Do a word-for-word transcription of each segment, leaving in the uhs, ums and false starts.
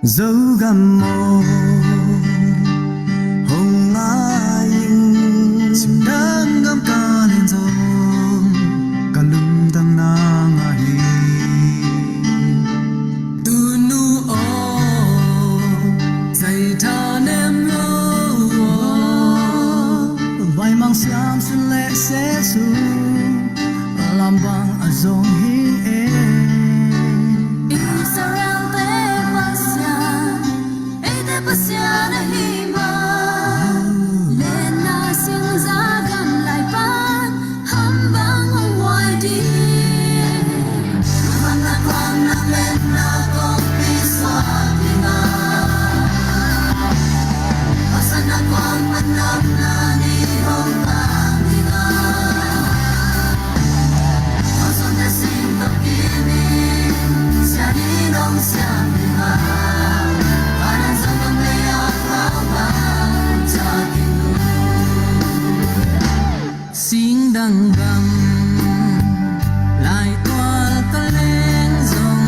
Zogam maw hong ngai in, Singdang gam ka len zong ka lungdam na ngah hi. Tunu aw, zai tha nem lo aw, vaimang siam sun le se sun, lam bang a zong hi e. Israel te Pasian, eite Pasian ahi ma, lenna singza gam lai pan, ham bang hong huai ding. Lungdamna kuang na lenna kong pi suak ding a, pasana kuang panamna ni hong tang ding a. Singdang gam lai tual ka leng zong,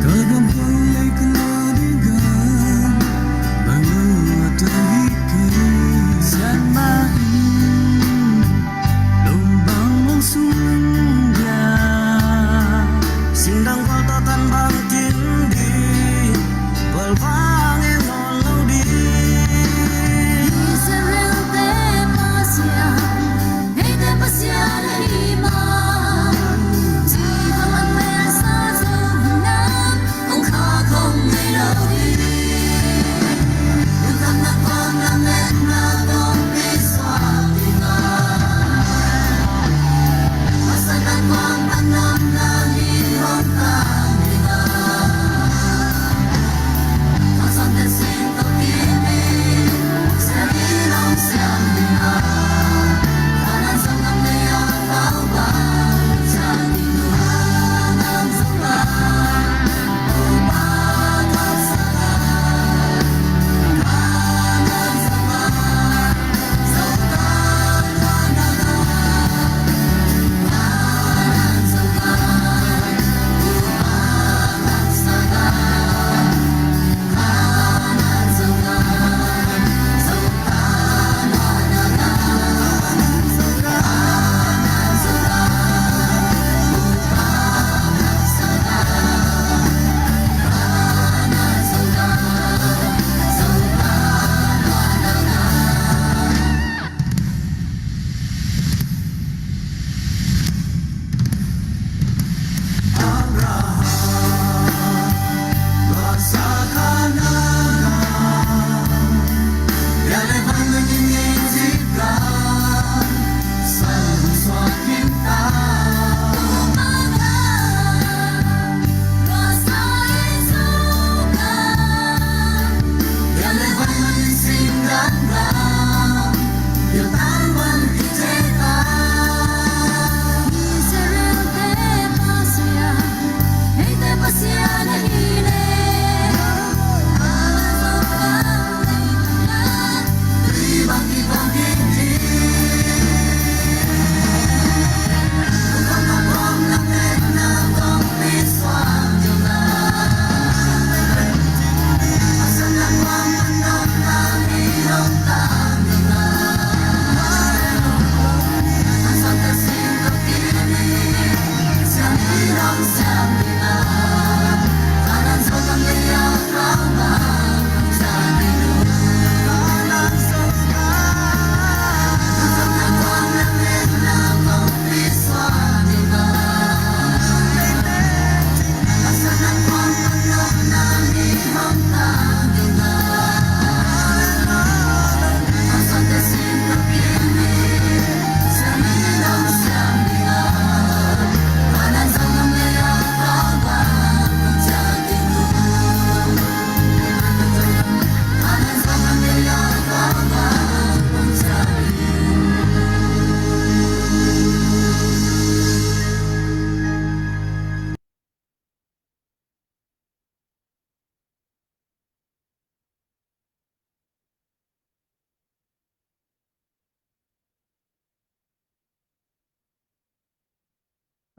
ka gam ko lei ka lo ding gam, bang lo a tua hi kei. Sian ma in lung bang mong sung dia, singdang gual ta tan bang kin di, gual vang e nawn lo di. Israel te Pasian, eite Pasian ahi ma, ci bang an mel sa zo na.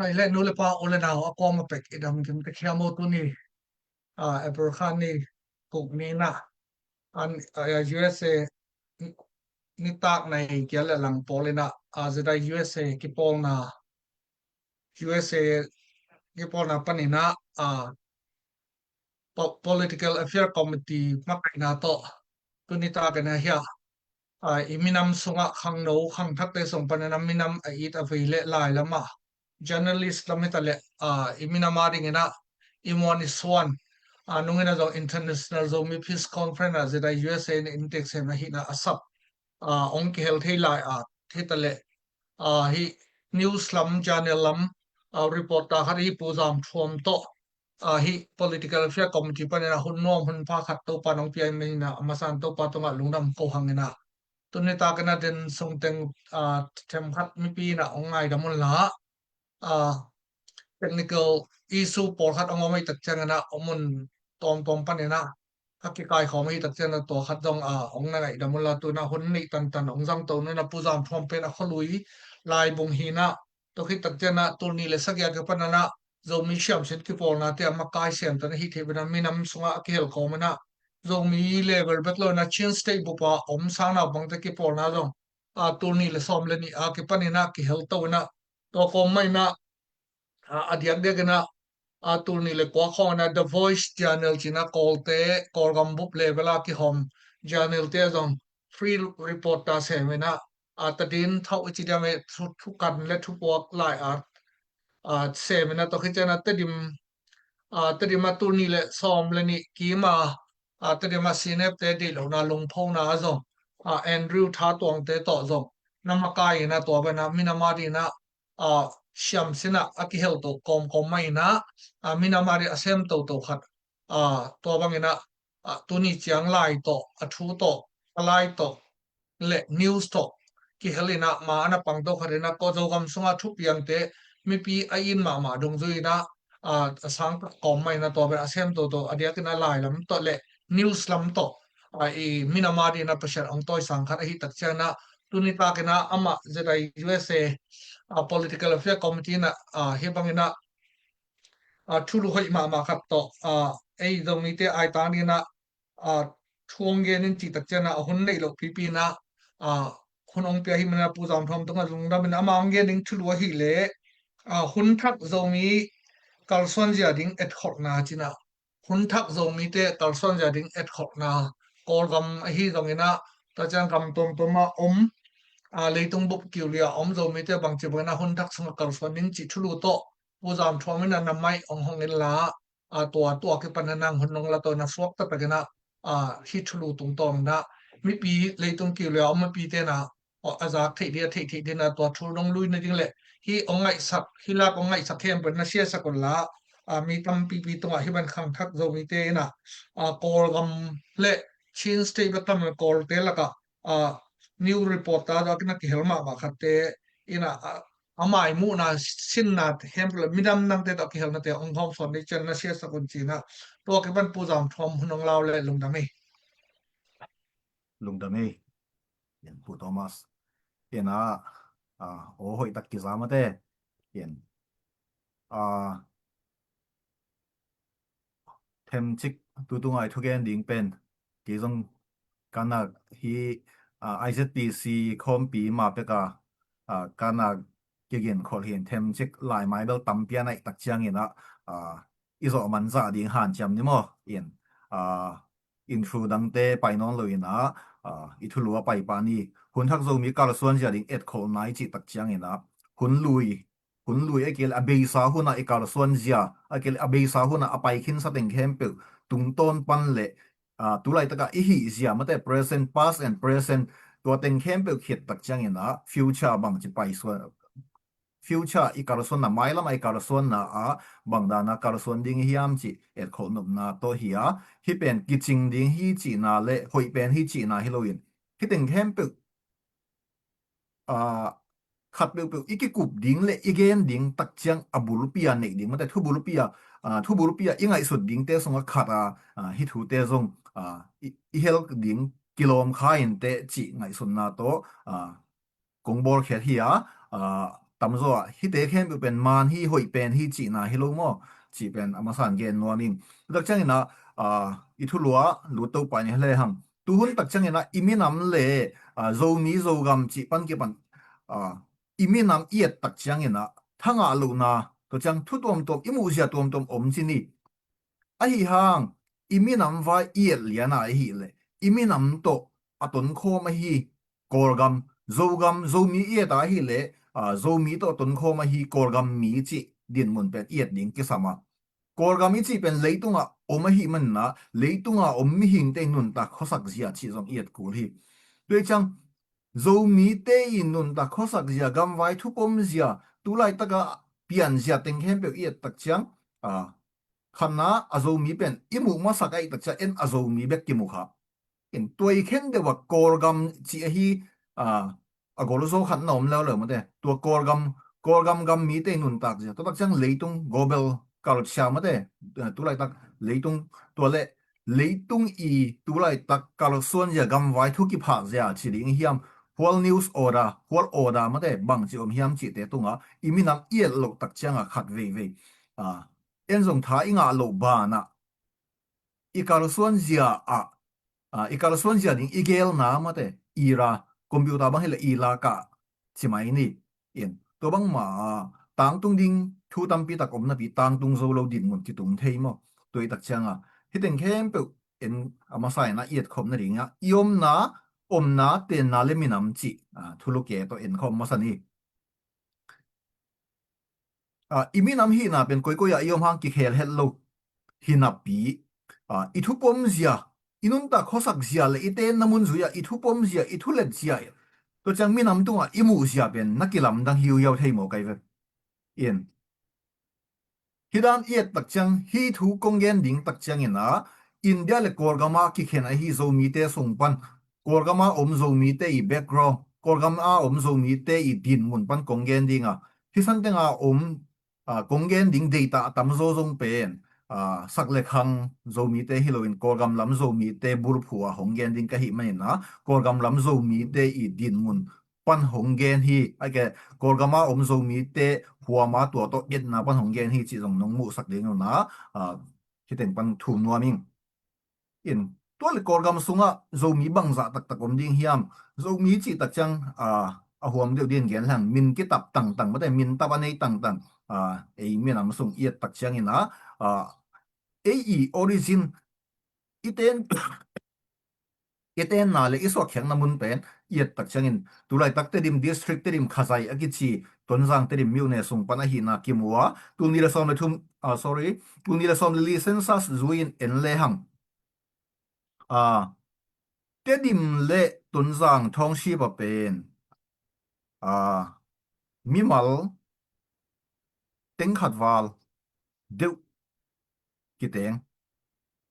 Hai le nu le pa, u le nau a kawm a pek i dam kim ka khia mo tuni. ah, April kha ni guk ni-in ah, an, ah, U S A ni, nitak nai giat le lang pawl in ah, ah, zedai U S A kipawlna, U S A kipawlna panin ah, ah, po-, Political Affair Committee makaihna tawh tuni takin ah hiah, ah, i minam sungah khangno khangthakte sung panin ah minam a it a vei le lai lamah journalist lam hi ta leh, ah, i minam a dingin ah i muan i suan, ah, nungin ah zong International Zomi Peace Conference ah zedai U S A in inntek sem ahihna a sap, ah, hong kihel thei lai, ah, hi ta leh, ah, hih news lam, journal lam, ah, reporter khat hi Pu Zam Thuam tawh, ah, hih Political Affair Committee panin ah hun nuam hun pha khat Topa in hong pia ahih manin ah a masa in Topa tungah lungdam ko hangin ah, tuni takin ah den sung teng, ah, themkhat mipi in ah hong ngaidam un la, ah, technical issue pawlkhat hong om ahih tak ciangin ah hong mun tawmtawm panin ah a kikaikhawm ahih tak ciangin ah tua khat zong, ah, hong na ngaidam un la, tu-in ah hun neih tantan hong zangto un la, Pu Zam Thuam pen a khualui Laibung hi-in ah, tua khit tak ciangin ah tul nih le sagih a kipanin ah Zomi siamsin kipawlnate a makai siamtan ahih theih bangin ah minam sungah a kihel kawmin ah Zomi level bek lo-in ah Chin State bup a om sang naupangte kipawlna zong, ah, tul nih le sawm le nih a kipanin ah kihel to-in ah, tua kawm mah in ah, ah, a diakdiakin ah, ah, tul nih le kua khawng in ah The Voice Journal ci-in ah Kawlte, Kawlgam bup level a kihawm journal-te zong free reporter semin ah, ah, tadin thauh i ci diam e, thu, thukan le thupuak lai-at, ah, semin ah tua khit ciangin ah Tedim, ah, Tedim ah tul nih le sawm le nih kim a, ah, Tedim ah C N F-te deih lohna lungphona ah zong, ah, Andrew Thatuangte tawh zong na makai in ah tua bangin ah minam a dingin ah, ah, siamsin ah a kihel to kawmkawm mah in ah, ah, minam a dingin a sem toto khat, ah, tua bangin ah, ah, tuni ciang lai tawh, a thu tawh, a lai tawh le news tawh kihel in ah ma a na pang to khat in ah, ko Zogam sungah thupiangte mipi a it mahmah dungzui in ah, ah, a sang tak kawm mah in ah tua bangin a sem toto, a diakin ah lai lam tawh le news lam tawh, ah, i minam a dingin ah Pasian hong tawisang khat ahih tak ciangin ah tuni takin ah amah zedai U S A, ah, Political Affair Committee in ah, ah, hih bangin ah, ah, thulu hoih mahmah khat tawh, ah, ei Zomite aitang dingin ah, ah, thu hong gen in cih tak ciangin ah a hun neih loh pipi in ah, ah, hun hong pia ahih manin ah Pu Zam Thuam tungah lungdam in ah ama hong gen ding thulu ahih leh, ah, hun thak Zomi kalsuan zia ding etkholhna ci-in ah, hun thak Zomite kalsuan zia ding etkholhna, Kawlgam ahi zongin ah, tua ciang gam tuamtuam ah om, ah, leitung bup kiulia om Zomite bangci bangin ah hun thak sungah kalsuan ding cih thulu tawh Pu Zam Thuam in ah na mic hong hong in la, ah, tua, tua kipan ah nang hun hong la to-in ah suak taktakin ah, ah, hih thulu tungtawnin ah mipi leitung kiulia om mipite in ah, aw, a zak theih ding, a theih theih dingin ah tua thu dong lui nading le hih hong ngaihsak, hih lak hong ngaihsak khempeuh na siasak un la, ah, mi tampipi tungah hih bang khangthak Zomite in ah, ah, Kawlgam le Chin State bek tam lo Kawlte lakah, ah, news reporter tawh a kina kihel mahmah khatte in ah, ah, a maimuhna sinna khempeuh le minam nangte tawh a kihelnate hong hawmsawn ding ciang na siasak un ci-in ah tua kipan Pu Zam Thuam hun hong la uh leh lungdam ei. Lungdam ei. Pu Thomas. Ken a, ah, aw hoih tak kiza mate. Ken, ah, themcik tutungai thugen ding pen kei zong ka nak hi, ah, I Z P C khawmpi ma pek a, ah, ka nak kigen khol hi in themcik lai mai bel tampi a naih tak ciangin ah, ah, i zawh man zah ding hanciam ni maw? In, ah, in thu dangte pai nawn lo in ah, ah, i thulu a pai pah ni. Hun thak Zomi kalsuan zia ding etkholhna i cih tak ciangin ah, hun lui, hun lui a kei le a beisa hun ah i kalsuan zia, a kei le a beisa hun ah a pai khinsa teng khempeuh tungtawn pan le, ah, tu laitak a i hih zia mate present, past and present, tua teng khempeuh khit tak ciangin ah future bangci paisuan, future i kalsuanna, mailam a i kalsuanna ah bangdan a kalsuan ding i hiam cih etkholh nopna tawh hi a, hih pen kicing ding hi cihna le hoih pen hi cihna hi loin, hih teng khempeuh, ah, khat peuhpeuh i kikup ding le i gen ding tak ciang a bulpi a neih ding mate, thu bulpi a, ah, thu bulpi a i ngaihsut dingte sungah khat a, ah, hih thute zong, ah, i, i hel ding kilawm kha inteh cih ngaihsutna tawh, ah, kong bawlkhiat hi a, ah, tamzaw ah hihte khempeuh pen man hi, hoih pen hi cihna hi lo maw? cih pen a masa in gen nuam ing. Tua tak ciangin ah, ah, i thulu ah lut to pah ni hi lehang, tuhun tak ciangin ah i minam le, ah, Zomi Zogam cih pan kipan, ah, i minam i et tak ciangin ah thangah lohna, tua ciang thu tuamtuam, i muhzia tuamtuam om ci ni. Ahi hang i minam vai i et lian a ahih leh i minam tawh a tonkhawm ahi Kawlgam, Zogam, Zomi i et a ahih leh, ah, Zomi tawh a tonkhawm ahi Kawlgam mi cih dinmun pen i et ding kisam a, Kawlgam i cih pen leitungah om ahih manin ah leitungah om mihingte i nuntak khuasak zia cih zong i et kul hi. Tua ciang Zomite i nuntak khuasak zia, gamvai thupom zia, tulaitak a pian zia teng khempeuh i et tak ciang, ah, khatna a Zomi pen i muh masak ahih tak ciang en a Zomi bek kimu kha. In tua i khen deuh a Kawlgam cih ahi, ah, a gol zaw khatna om leuleu mate. Tua Kawlgam, Kawlgam gam mite i nuntak zia, tua tak ciang leitung global culture mate, ah, tulaitak leitung, tua le leitung i tulaitak kalsuan zia, gamvai thu kiphah zia ci ding hiam, world news order, world order mate, bangci om hiam cihte tungah i minam i et loh tak ciangah khat veivei, ah, en zong tha i ngah loh banah i kalsuan zia ah, ah, i kalsuan zia ding i gelna mate, ira, computer bang hi leh i lak ah ci mai ni. In tua bangmah ah tangtung ding thu tampi tak om napi tangtung zo lo dinmun kitung thei maw? Tua i tak ciangah hih teng khempeuh en a masa in ah i et khawm nadingah i omna, omna, tenna le minam cih, ah, thulu ke tawh en khawm masa ni. Ah, i minam hihna pen koikoi ah i om hang kikhel het lo hi napi, ah, i thupom zia, i nuntak khuasak zia le i tenna mun zui ah i thupom zia, i thulet zia, tua ciang minam tungah i muh zia pen na kilamdang hiuhiau thei maw kai ve. In hih dan i et tak ciang, hih thu kong gen ding tak ciangin ah India le Kawlgam a kikhen ahi Zomite sung pan, Kawlgam a om Zomite i background, Kawlgam a om Zomite i dinmun pan kong gen ding a, hih san teng a om, ah, kong gen ding deita a tamzaw zong pen, ah, sak le khang Zomite hi loin Kawlgam lam Zomite bulphu a hong gen ding ka hih manin ah Kawlgam lam Zomite i dinmun pan hong gen hi, a ke, Kawlgam a om Zomite huam a tua tawh etna pan hong gen hi cih zong nong muhsak ding un ah, ah, hih teng pan thum nuam ing. In tua le Kawlgam sungah Zomi bangzah taktak om ding hiam? Zomi cih tak ciang, ah, a huam deuh ding gen leng min kitap tangtang mate, min tap a nei tangtang, ah, ei minam sung i et tak ciangin ah, ah, ei i origin i ten, i tenna le i suakkhiatna mun pen i et tak ciangin tulaitak Tedim district, Tedim khazai a kici, Tonzang Tedim myone sung pan ahihna kimu a, tul nih le sawm le thum, ah, sorry, tul nih le sawm le li census zui in en lehang, ah, Tedim le Tonzang township a pen, ah, mimal teng khat val deuh kiteng.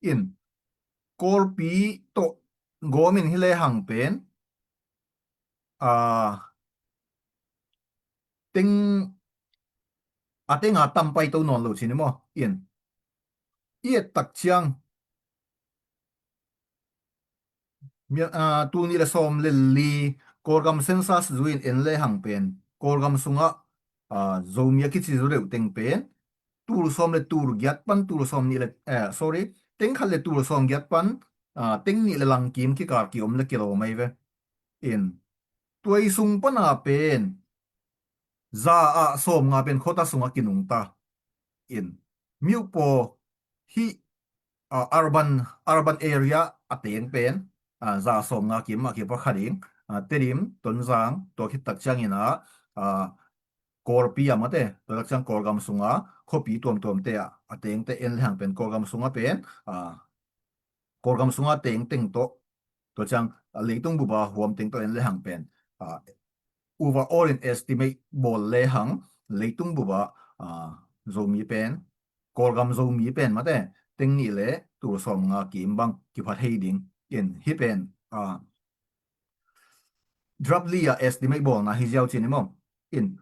In Kawlpi tawh gawm in hi lehang pen, ah, teng, a teng a tam pai to nawn lo ci ni maw? In i et tak ciang, mi, ah, tul nih le sawm le li Kawlgam census zui in en lehang pen Kawlgam sungah, ah, Zomi a kici zaw deuh teng pen tul sawm le tul giat pan tul sawm nih le, eh, sorry, teng khat le tul sawm giat pan, ah, teng nih le lang kim kikal ki-om le kilawm ahi ve. In tua i sung pan a pen za ah sawmnga pen khuata sungah kinungta. In miupaw hih, ah, urban, urban area a teng pen, ah, za sawmnga kim ah kipha kha ding, ah, Tedim, Tonzang, tua khit tak ciangin ah, ah, Kawlpi a mate, tua tak ciang Kawlgam sunga khuapi tuamtuamte ah a tengte en lehang pen Kawlgam sunga pen, ah, Kawlgam sunga tengteng tawh, tua ciang, ah, leitung bup a huam teng tawh en lehang pen, ah, overall in estimate bawl lehang leitung bup a, ah, Zomi pen, Kawlgam Zomi pen mate, teng nih le tul sawmnga kim bang kipha thei ding. In hih pen, ah, draft li a estimate bawlna hi ziau ci ni maw? In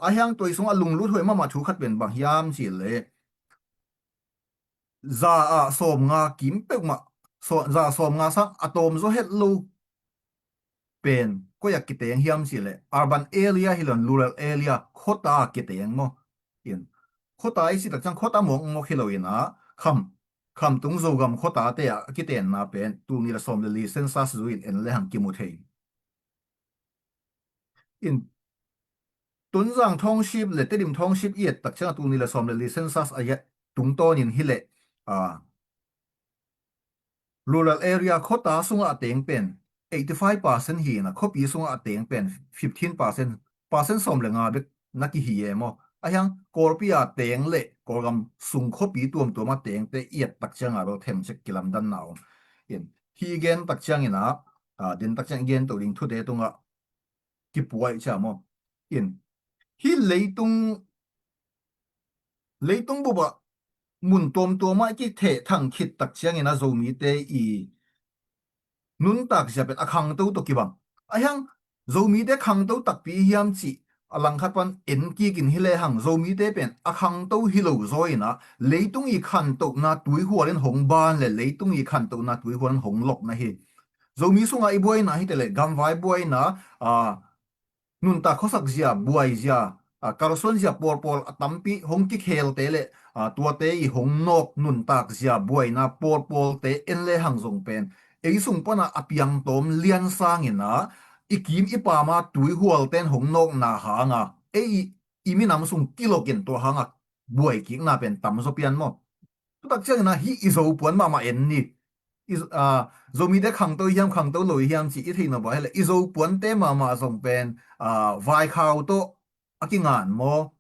a hiang tua i sungah lunglut huai mahmah thu khat pen bang hiam cih leh, za ah sawmnga kim peuhmah, saw-, za sawmnga sang a tawm zaw het lo pen koi ah kiteng hiam cih leh urban area hi lo in rural area, khuata ah kiteng maw? In khuata i cih tak ciang khuata mawkmawk hi lo in ah, kham, khamtung Zogam khuatate ah a kitenna pen tul nih le sawm le li census zui in en le hang kimu thei. In Tonzang township le Tedim township i et tak ciang a tul nih le sawm le li census a tungtawnin hi leh, a, rural area khuata sungah a teng pen eighty five percent hi in ah, khuapi sungah a teng pen fifteen percent, percent sawm le nga bek na kihi e maw. A hiang Kawlpi a teng le Kawlgam sung khuapi tuamtuam a tengte i et tak ciang a bel themcek kilamdanna om. In, hi gen tak ciangin ah, a, den tak ciang i gen to ding thute tungah kipuai cia maw. In, hi leitung, leitung bupah mun tuamtuamah i kithehthang khit tak ciangin a Zomite i nuntak zia pen a khangto tawh kibang. A hiang Zomite khangto takpi hiam cih a langkhat pan en kikin hi le hang, Zomite pen a khangto hi lo zaw in ah, leitung i khantohna tuihual in hong ban le leitung i khantohna tuihual in hong lok na hi. Zomi sungah i buaina hi te le gamvai buaina, a, nuntak khuasak zia, buai zia, a, kalsuan zia pawlpawl a tampi hong kikhelte le, a, tuate i hong nawk nuntak zia buaina pawlpawlte en le hang zong pen ei sung pana a piangtawm lian sangin ah, i kim i pama tuihualten hong nawkna hanga ei i, i minam sung kilokin tua hanga buai kikna pen tam zaw pian maw. Tutak ciangin ah hi i Zopuan mahmah en ni. I, a, Zomite khangto hiam, khangto lo hiam cih i theih nop a hi leh, i Zopuante mahmah zong pen, a, vaikhau tawh a kingan maw,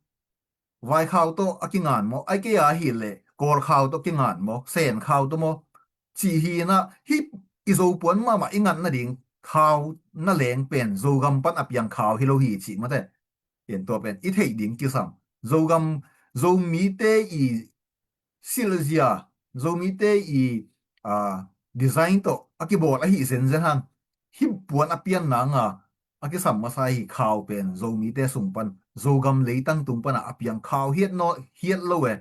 vaikhau tawh a kingan maw, ai kei a hi leh Kawlkhau tawh kingan maw, Senkhau tawh maw, cih hi in ah, hi i Zopuan mahmah i ngat nading khau na leng pen Zogam pan a piang khau hi lo hi cih mate. Tua pen i theih ding kisam. Zogam, Zomite i silzia, Zomite i, a, design tawh a kibawl ahi zenzen hang. Hi puan a pian nanga a kisam masa hi khau pen Zomite sung pan, Zogam leitang tung pana a piang khau hiat naw, hiat lo e.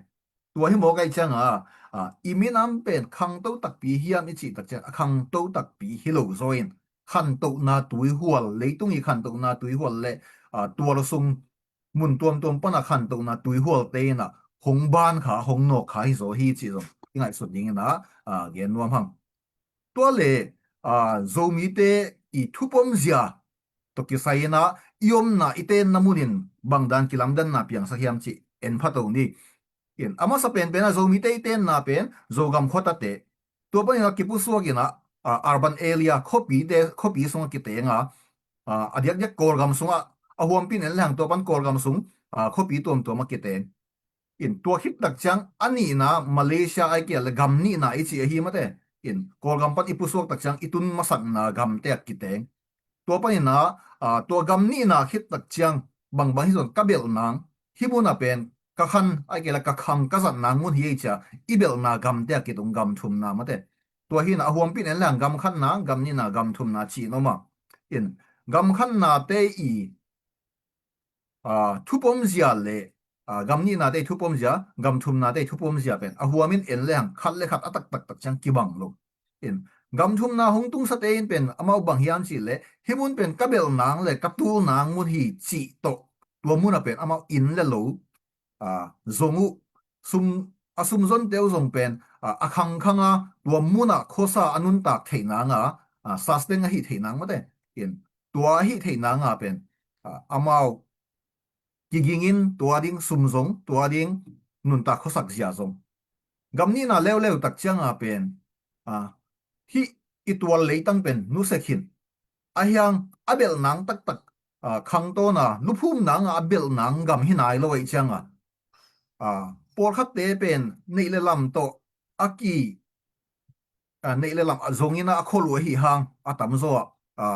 Tua hi mawk ai cianga, a, i minam pen khangto takpi hiam i cih tak ciang a khangto takpi hi lo zaw in, khantohna tuihual, leitung i khantohna tuihual le, a, tual sung mun tuamtuam pana khantohna tuihualte in ah hong ban kha, hong nawk kha hi zaw hi cih zong i ngaihsut dingin ah, a, gen nuam hang. Tua le, a, Zomite i thupom zia tawh kisai in ah i omna i tenna munin bangdan kilamdanna piangsak hiam cih en pha to ni. In, a masa penpen ah Zomite i tenna pen Zogam khuatate. Tua panin a kipusuak in ah, a, urban area, khuapite, khuapi sungah kiteng a, a, a diakdiak Kawlgam sungah a huampin en lehang tua pan Kawlgam sung, a, khuapi tuamtuam a kiteng. In, tua khit tak ciang a nihna Malaysia ai kei le gam nihna i ci ahi mate. In, Kawlgam pan i pusuak tak ciang i tun masakna gamte a kiteng. Tua panin ah, a, tua gam nihna khit tak ciang bangbang hi zong ka belh nang, hi mun a pen ka khan ai kei le ka khang ka zat nang mun hi ei cia, i belhna gamte a kitung gam thumna mate. Tua hi in ah a huampin en lehang gam khatna, gam nihna, gam thumna ci in om a. In, gam khatnate i, a, thupom zia le, a, gam nihnate i thupom zia, gam thumnate i thupom zia pen a huamin en lehang khat le khat a taktak tak ciang kibang lo. In, gam thumna hong tungsate in pen amau bang hiam cih leh, hi mun pen ka belh nang le ka tul nang mun hi cih tawh tua mun a pen amau in le lo, a, zong uh, sum, a sumzonte uh zong pen, a, a khangkhang a tua mun ah khuasa a nuntak theih nang a, a, sustain ahi theih nang mate. In, tua ahi theih nang a pen, a, amau kigingin tua ding sum zong, tua ding nuntak khuasak zia zong. Gam nihna leuleu tak cianga pen, a, hih i tual leitang pen nusia khin. A hiang a belh nang taktak, a, khangtawna, luphum nanga a belh nang gam hi nai lo aih cianga, a, pawlkhatte pen neih le lam tawh a ki, a, neih le lam a zongin a kholh uh ahi hang a tamzaw ah, a,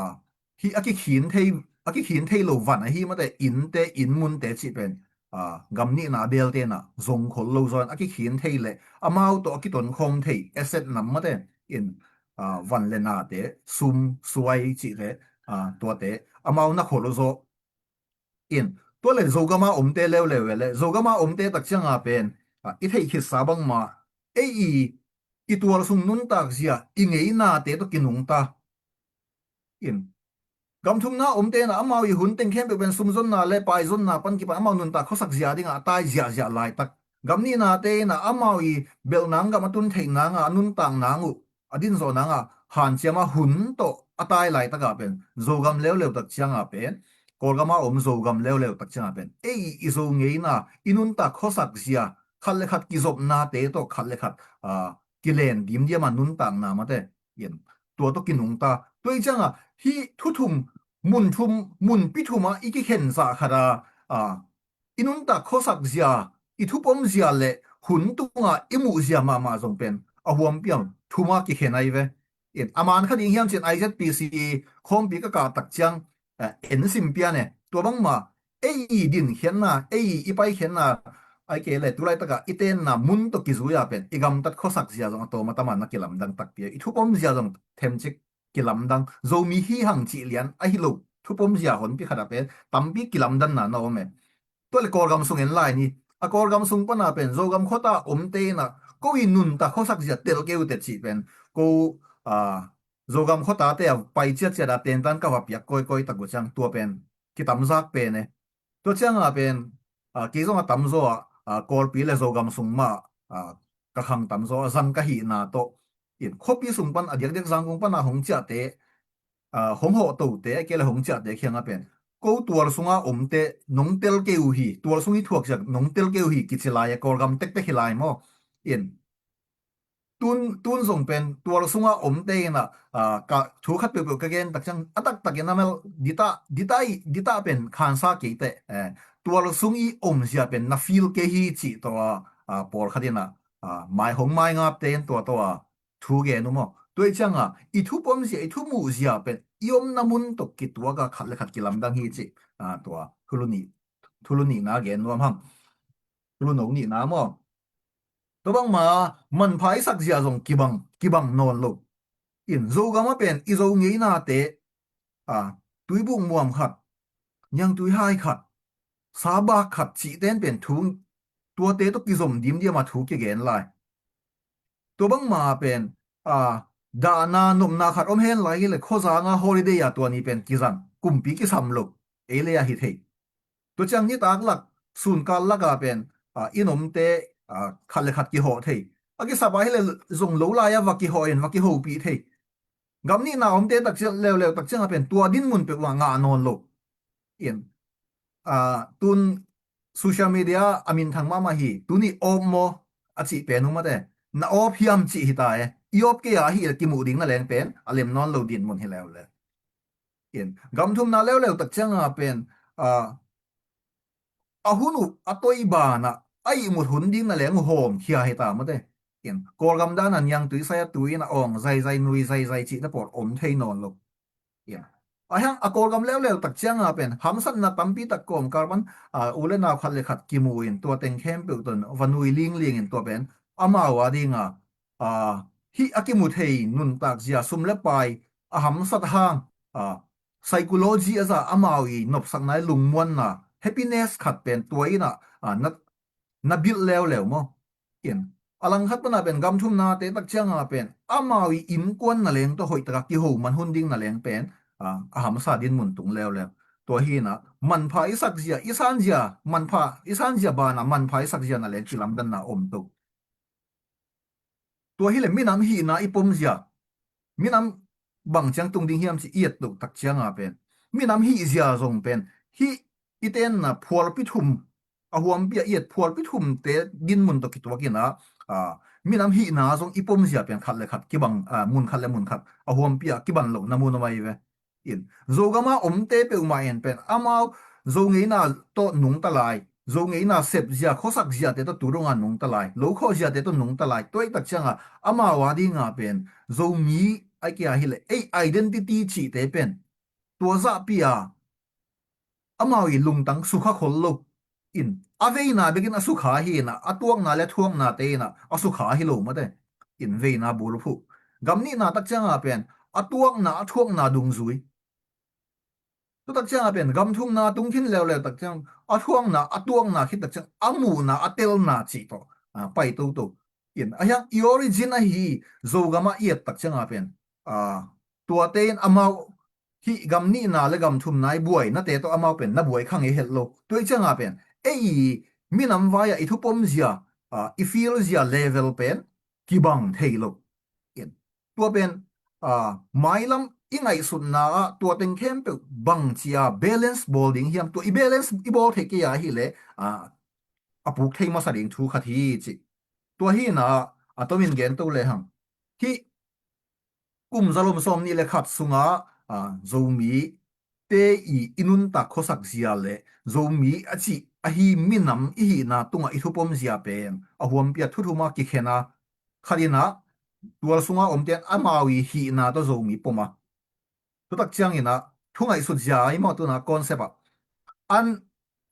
hih a kikhin thei, a kikhin thei lo van ahi mate, innte, inn munte cih pen, a, gam nihna a belte na zong khol lo zaw in a kikhin thei le amau tawh a kitonkhawm thei asset nam mate in, a, van le nate, sum, suai cihte, a, tuate amau na khol uh zaw. In, tua le Zogama omte leuleu e le, Zogama omte tak cianga pen, a, i theih khitsa bangma, ei i, i tual sung nuntak zia, i ngeinate tawh kinungta. In, gam thumna omte na amau i hun teng khempeuh pen sumzonna le paizonna pan kipan amau nuntak khuasak zia dinga a tai ziahziah laitak. Gam nihnate in ah amau i belh nang, gam a tun theih nang a, a nuntak nang uh, a dinzawh nang a hanciam a hun tawh a tai laitak a pen Zogam leuleu tak ciang a pen, Kawlgam a om Zogam leuleu tak ciang a pen ei i Zo ngeina, i nuntak khuasak zia, khat le khat kizopnate tawh khat le khat, ah, kilen dimdiam a nuntakna mate in tua tawh kinungta. Tua i ciang a hih thu thum, mun thum, munpi thum a i kikhen zah khat a, ah, i nuntak khuasak zia, i thupom zia le hun tunga i muh zia mahmah zong pen a huampi a thum a kikhen ahi ve. In a man kha ding hiam cin I Z P C khawmpi ka kah tak ciang, eh, en sim pian e. Tua bangmah ei i dinkhiatna, ei i paikhiatna, ai ke le tulaitak a i tenna mun tawh kizui a pen i gamtat khuasak zia zong a tawm a tam a na kilamdang takpi a, i thupom zia zong themcik kilamdang. Zomi hi hang cih lian ahi lo, thupom zia honpi khat a pen tampi kilamdanna na om e. Tua le Kawlgam sung en lai ni. A Kawlgam sung pan a pen Zogam khuata omte in ah ko i nuntak khuasak zia tel kei uh teh cih pen ko, ah, Zogam khuatate a pai ciatciat a tentan ka va piak kawikawi tak uh ciang tua pen kitamzak pen e. Tua ciang a pen, ah, kei zong a tamzaw a, ah, Kawlpi le Zogam sung mah, ah, ka khang tamzaw a zang ka hihna tawh in khuapi sung pan a diakdiak Zangkong pan a hong ciahte, ah, hong hawh tote, a kei le hong ciahte khiang a pen ko tual sunga omte nong tel kei uh hi, tual sung i thuak zia nong tel kei uh hi kici lai a, Kawlgam tektek hi lai maw? In tun, tun zong pen tual sunga omte in ah, ah, ka thu khat peuhpeuh ka gen tak ciang a taktakin a mel dita, dita i, dita pen khansa kei teh, eh, tual sung i om zia pen na feel kei hi cih tawh a, ah, pawlkhat in ah, ah, mai hong mai ngapte in tua tawh a thu gen uh maw? Tua i ciang a i thupom zia, i thumuh zia pen i omna mun tawh kituak a khat le khat kilamdang hi cih, ah, tua thulu nih, thulu nihna gen nuam hang. Thulu no nihna maw? Tua bangma manpha i sak zia zong kibang, kibang nawn lo. In Zogam a pen i Zo ngeinate, a, tuibuk muam khat, niangtui hai khat, sabak khat cihten pen thu, tuate tawh kizom dimdiam a thu kigen lai. Tua bangma pen, a, dahna nopna khat om hen lai hi le khuazanga holiday a tua ni pen kizang, kumpi kisam lo, ei le a hi thei. Tua ciang nitak lak, sunkal lak a pen, a, i nomte, a, khat le khat kihawh thei. A kisap a hi le zong lo lai a va kihawh in va kihopih thei. Gam nihna omte tak ciang leuleu tak ciang a pen tua dinmun peuh a ngah nawn lo. In, a, tun social media a minthang mahmah hi, tuni awp maw a cih pen uh mate. Na awp hiam cih hi ta e. I awp kei a hi le kimuh ding na leng pen a lem nawn lo dinmun hi leuleu. In, gam thumna leuleu tak ciang a pen, a, a hun uh a toi banah a ihmut hun ding na leng uh hawmkhia hi ta mate. In, Kawlgam dan a niangtui sai a tui in a awng zaizai nui zaizai cihte pawl om thei nawn lo. In, a hiang a Kawlgam leuleu tak ciang a pen hamsatna tampi tak kawmkal pan, a, u le nau khat le khat kimu in tua teng khempeuh tawh va nui lingling in tua pen amau a ding a, a, hih a kimu thei nuntak zia, sum le pai a hamsat hang, a, psychology a za amau i nopsakna i lungmuanna, happiness khat pen tua in a, a, na, na build leuleu maw? In, a langkhat pan a pen gam thumnate tak ciang a pen amau i innkuan na leng tawh hoih tak a kiho man hun ding na leng pen, a, a hamsa dinmun tung leuleu. Tua hi in a manpha i sak zia, i san zia, manpha i san zia ban a manpha i sak zia na leng kilamdanna om to. Tua hi le minam hihna i pom zia, minam bang ciang tung ding hiam ci i et loh tak ciang a pen minam hih zia zong pen hih i tenna phualpi thum, a huampi a i et phualpi thumte dinmun tawh kituak in a, a, minam hihna zong i pom zia pen khat le khat kibang, a, mun khat le mun khat a huampi a kiban lohna mun om ahi ve. In, Zogam a omte peuhmah in pen amau Zo ngeina tawh nungta lai, Zo ngeina sep zia, khuasak ziate tawh tu dong a nungta lai, lo khawh ziate tawh nungta lai. Tua i tak ciang a amau a ding a pen Zomi a kia hi le ei identity cihte pen tua zahpi a amau i lungtang sukha khol lo. In, a veina bekin a sukha hi in a, a tuakna le a thuaknate in a, a sukha hi lo mate. In, veina bulphuh. Gam nihna tak ciang a pen a tuakna, a thuakna dungzui. Tu tak ciang a pen gam thumna tung khin leuleu tak ciang a thuakna, a tuakna khit tak ciang a muhna, a telna cih tawh, a, pai toto. In, a hiang i origin ahi Zogam a i et tak ciang a pen, a, tuate in amau hih gam nihna le gam thumna i buainate tawh amau pen na buai kha ngei het lo. Tua i ciang a pen ei i minam vai a i thupom zia, ah, i feel zia level pen kibang thei lo. In, tua pen, ah, mailam i ngaihsutna ah tua teng khempeuh bangci a balance bawl ding hiam, tua i balance i bawl thei kei a hileh, ah, a puk thei masa ding thu khat hi ci. Tua hi na, a tomin gen to lehang, hih kum zalom sawm nih le khat sunga, ah, Zomi te i, i nuntak khuasak zia le Zomi a cih ahi minam i hihna tungah i thupom zia pen a huampi a thu thuma kikhen a, khat in ah tual sunga omte in amau i hihna tawh Zomi pom a, thutak ciangin ah thu ngaihsut zia i mawh tuna concept ah, an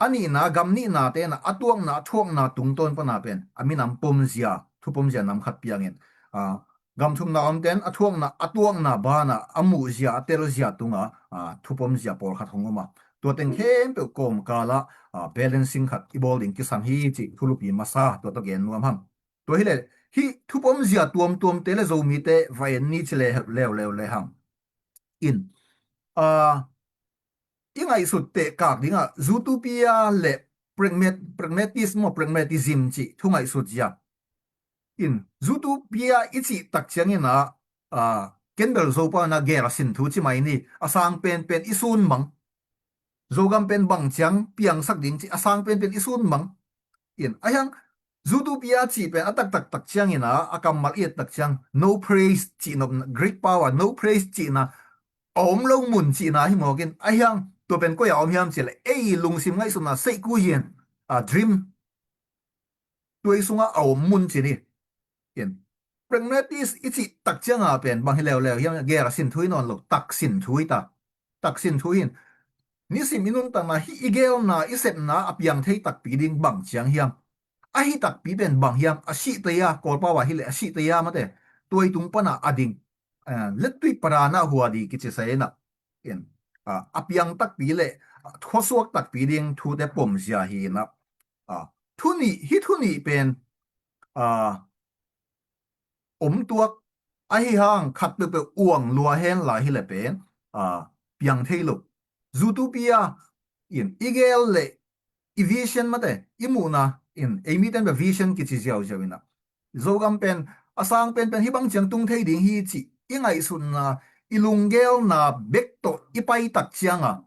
a nihna, gam nihnate in ah a tuakna, a thuakna tungtawn pana pen a minam pom zia, thupom zia nam khat piangin, ah, gam thumna omte in a thuakna, a tuakna banah a muh zia, a tel zia tunga, ah, thupom zia pawlkhat hong om a, tua teng khempeuh kawmkalah, ah, balancing khat i bawl ding kisam hi cih thulupi masa tua tawh gen nuam hang. Tua hileh hih thupom zia tuamtuamte le Zomite va en ni ci le leuleu lehang, in, ah, i ngaihsut tehkak dingah Zootopia le pragmat-, pragmatism maw, pragmatism cih thu ngaihsut zia. In, Zootopia i cih tak ciangin ah, ah, ken bel Zopa na gel a sin thu ci mai ni, a sang penpen i sun mang. Zogam pen bang ciang piangsak ding cih a sang penpen i sun mang. In, a hiang Zootopia cih pen a taktak tak ciangin ah, a kammal i et tak ciang, no praise cih nopna, Greek pau ah no praise cihna, a om lo mun cihna hi mawk in, a hiang tua pen koi a om hiam cih leh ei lungsim ngaihsutna, seihku hian, a dream, tua i sungah a om mun ci ni. In, pragmatist i cih tak cianga pen bang hi leuleu hiam, gel a sin thu hi nawn lo, tak sin thu hi ta. Tak sin thu hi in, nisim i nuntakna, hih i gelna, i sepna a piang thei takpi ding bang ciang hiam, ahi takpi pen bang hiam, a sih tei a, Kawlpau ah hileh a sih tei a mate, tua i tung pana a ding, eh, lettuih parana huadi kici sa in ah, in, ah, a piang takpi le, ah, thuasuak takpi ding thute pom zia hi in ah, ah, thu nih, hih thu nih pen, ah, om tuak, ahi hang khat peuhpeuh uang lua hen la hileh pen, ah, piang thei lo. Zootopia in, i gel le i vision mate, i muhna in, ei miten bel vision kici ziauziau in ah, Zogam pen a sang penpen hih bang ciang tung thei ding hi cih i ngaihsutna, i lunggelna bek tawh i pai tak cianga,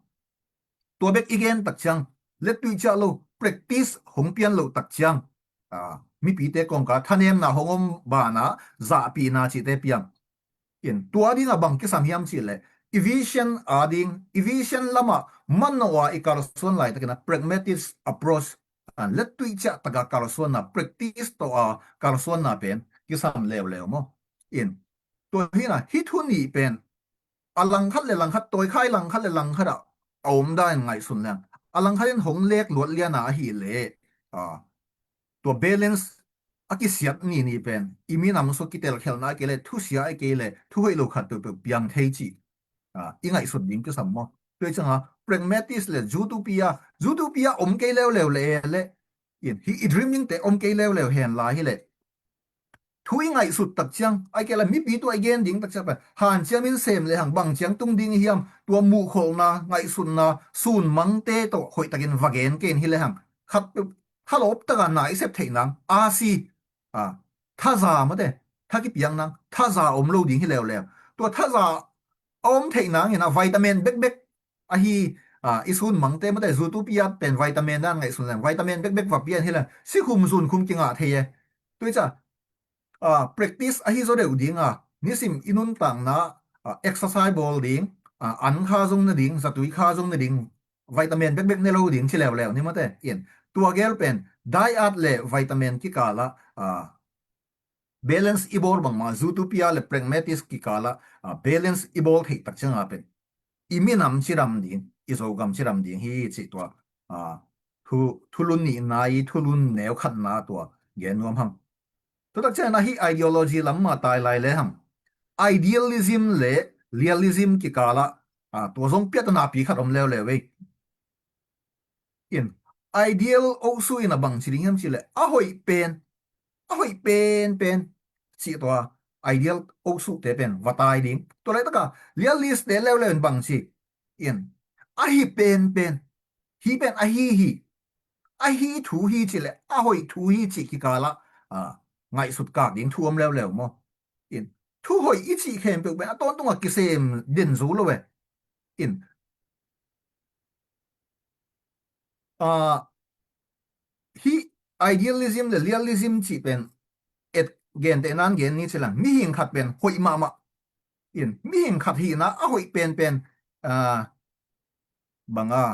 tua bek i gen tak ciang, lettuih ciah lo, practice hong pian loh tak ciang, ah, mipite kawngka thanemna hong om bana zahpihna cihte piang. In, tua dinga bang kisam hiam cih leh, i vision a ding, i vision lama manawh a i kalsuan laitakin ah pragmatist approach, ah, lettuih ciah taka kalsuanna, practice tawh a kalsuanna pen kisam leuleu maw. In, tua hi na, hih thu nih pen a langkhat le langkhat, tawikhai langkhat le langkhat ah a om dan ngaihsun leng, a langkhat in hong lek luat liana ahih leh, ah, tua balance a kisiat ni ni pen i minam sung kitelkhialhna a kei le, thusia a kei le, thuhoih lo khat peuhpeuh piang thei cih, ah, i ngaihsut ding kisam maw. Tua i cianga pragmatist le Zootopia, Zootopia om kei leuleu le e le, in, hih i dreaming te om kei leuleu hen la hileh, thu i ngaihsut tak ciang, a kei le mipi tua i gen ding tak ciang pen hanciam in sem lehang bang ciang tung ding i hiam, tua muhkholhna, ngaihsutna, sunmangte tawh hoihtakin va gen kei in hilehang, khat, khalawp taka na i sep theih nang, a si, ah, thaza mate, tha kipiak nang, thaza om lo ding hi leuleu. Tua thaza a om theih nangin ah vitamin bekbek ahi, ah, i sunmangte mate, Zootopia pen vitamin dan ngaihsun leng, vitamin bekbek va pian hileh sikhum zunkhum kingah thei e. Tua i ciah, ah, practice ahi zaw deuh dinga, nisim i nuntakna, ah, exercise bawl ding, ah, an kha zong na ding, zatui kha zong na ding, vitamin bekbek ne lo ding ci leuleu ni mate. In, tua gel pen diet le vitamin kikalah, ah, balance i bawl bangmah, Zootopia le pragmatist kikalah, ah, balance i bawl theih tak cianga pen i minam cidam ding, i Zogam cidam ding hi cih tua, ah, thu, thulu nihna i thulu neu khatna tua gen nuam hang. Tua tak ciangin ah hih ideology lam mah tai lai lehang, idealism le realism kikalah, ah, tua zong piatana pi khat om leuleu ei. In, ideal osu in a bang ci ding hiam cih leh, a hoih pen, a hoih penpen cih tua, ideal osu te pen va tai ding. Tua laitaka realist te leuleu in bang ci, in, ahi penpen, hi pen ahi hi, ahi thu hi cih leh, a hoih thu hi cih kikalah a, ngaihsut kak ding thu om leuleu maw? In, thu hoih i cih khempeuh pen a tawntung a kisem den zo lo e. In, a, hih idealism le realism cih pen et, gentehna in gen ni ci leng, mihing khat pen hoih mahmah. In, mihing khat hihna a hoih penpen, a, bang a,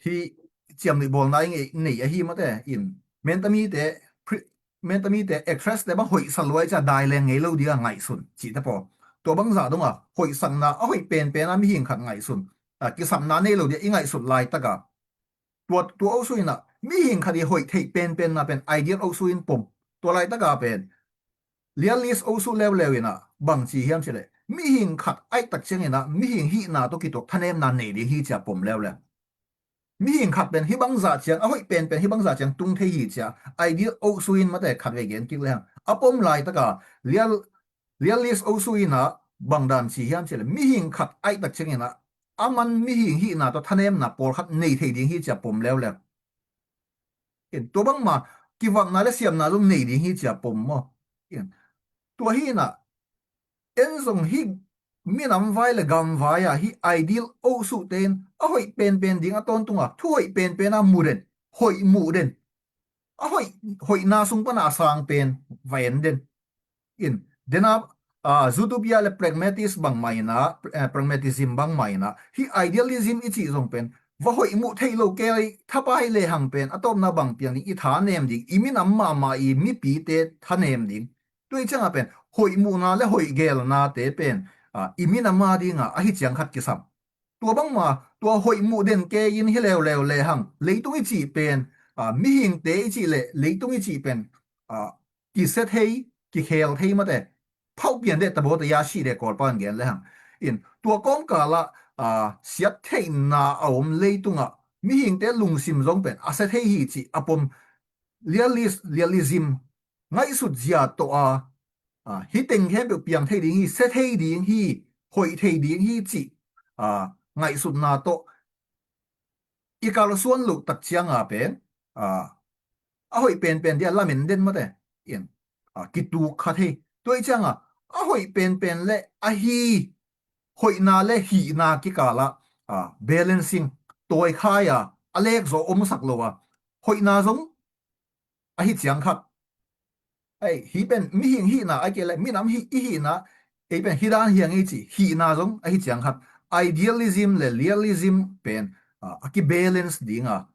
hih ciamnuih bawlna i ngei, nei ahi mate. In, mentamite, pri-, mentamite, actress te bang hoihsa lua i cia dai leng ngei lo dia ngaihsun cihte paw. Tua bangzah dong a hoihsakna a hoih penpen a mihing khat ngaihsun, a, kisapna nei lo dia i ngaihsut laitak a, tua, tua osu in a mihing khat i hoih theih penpenna pen ideal osu in pom. Tua laitak a pen realist osu leuleu in a bang ci hiam cih leh, mihing khat aihtak ciangin a mihing hihna tawh kituak thanemna nei ding hi cia pom leuleu. Mihing khat pen hih bangzah ciang, a hoih penpen hih bangzah ciang tung thei hi cia ideal osu in mate khat vei gen kik lehang a pom laitak a real, realist osu in a bang dan ci hiam cih leh, mihing khat aihtak ciangin a aman mihing hihna tawh thanemna pawlkhat nei thei ding hi cia pom leuleu. In, tua bangma kivakna le siamna zong nei ding hi cia pom maw? In, tua hi in a, en zong hih minam vai le gam vai a hih ideal osu te in a hoih penpen ding a tawntung a thu hoih penpen a mu den, hoih muh den, a hoih, hoihna sung pan a sang pen va en den. In, dena, a, Utopia le Pragmatist bangmah in a, eh, Pragmatism bangmah in a, hih idealism i cih zong pen va hoih muh theih lo kei, thapai lehang pen a tawpna bang piang ding, i thanem ding, i minam mahmah i mipite thanem ding. Tua i ciangah pen hoih muhna le hoih gelnate pen, a, i minam a dinga ahi ciang khat kisam. Tua bangma, tua hoih muh den kei in hi leuleu lehang, leitung i cih pen, a, mihingte i cih leh leitung i cih pen, a, kisia thei, kikhel thei mate. Phauh pian deh, tabawta ya sih deh, Kawlpa in gen lehang. In, tua kawmkal ah, a, siat theihna a om leitung ah mihingte lungsim zong pen a sia thei hi cih a pom. Realis-, realism, ngaihsut zia tawh a, a, hih teng khempeuh piang thei ding hi, sia thei ding hi, hoih thei ding hi cih, a, ngaihsutna tawh i kalsuan loh tak cianga pen, a, a hoih penpen dia lamen den mate. In, a, kituk kha thei. Tua i cianga a hoih penpen le ahi, hoihna le hihna kikalah, a, balancing, tawikhai a, a lekzaw omsak lo a, hoihna zong ahi ciang khat. Ei, hih pen mihing hihna, ahih kei leh minam hih, i hihna, ei pen hih dan hi hang ei cih hihna zong ahi ciang khat. Idealism le realism pen, a, a kibalance dinga,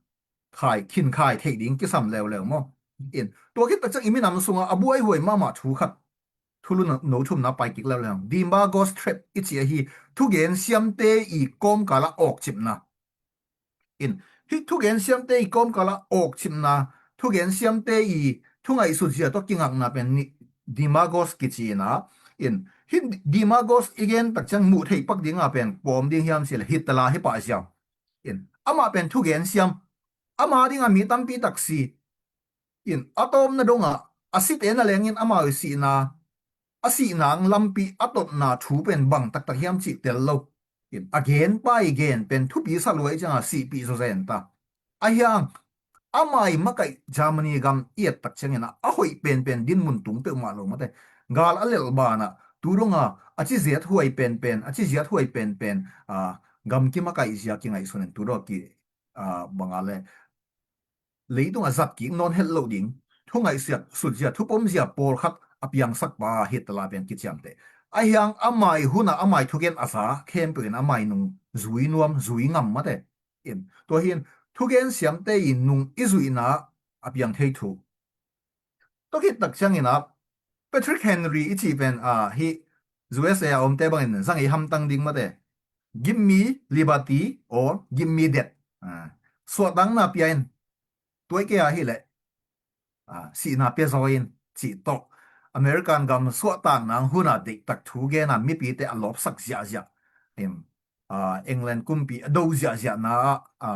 khai, khinkhai theih ding kisam leuleu maw? In, tua khit tak ciang i minam sungah a buaihuai mahmah thu khat, thulu no, no thumna pai kik leuleu. Demagogues trap i ci ahi, thugen siamte i kawmkalah awkcipna. In, hih thugen siamte i kawmkalah awkcipna, thugen siamte i thungaihsut zia tawh kingakna pen ni, demagogues kici in a. In, hih demagogues i gen tak ciang muh theih pak dinga pen kua om ding hiam cih leh Hitler hi pah ziau. In, amah pen thugen siam, ama dinga mi tampi tak si. In, a tawpna dongah a site na lengin amau i sihna, a sihna ang lampi a totna thu pen bang taktak hiam cih tel lo. In, a gen pai gen pen thupi sa lua i cianga sihpih zawzen ta. Ahi hang, amai makaih Germany gam i et tak ciangin a, a hoih penpen dinmun tung peuhmah lo mate. Gal a lelh banah tu donga a ci ziat huai penpen, a ci ziat huai penpen, a, gam kimakaih zia kingaihsun in tu dong ki, a, banga le leitung a zat kik nawn het loh ding, thungaihsut zia, thupom zia pawlkhat a piangsak pa Hitler pen kiciamteh. Ahi hang amai hunah amai thugen a za khempeuh in amai nung zui nuam, zui ngam mate. In, tua hin thugen siamte i nung i zuihna a piang thei thu. Tua khit tak ciangin a, Patrick Henry i cih pen, a, hih U S A a omte bangin zang ei hamtang ding mate. Give me liberty or give me death. A, suahtakna pia in, tuai kei a hileh, a, sihna pia zaw in cih tawh American gam suahtakna huna deihtak thu gena mipite a lawpsak ziahziah. Em, a, England kumpi a do ziahziahna ah, a,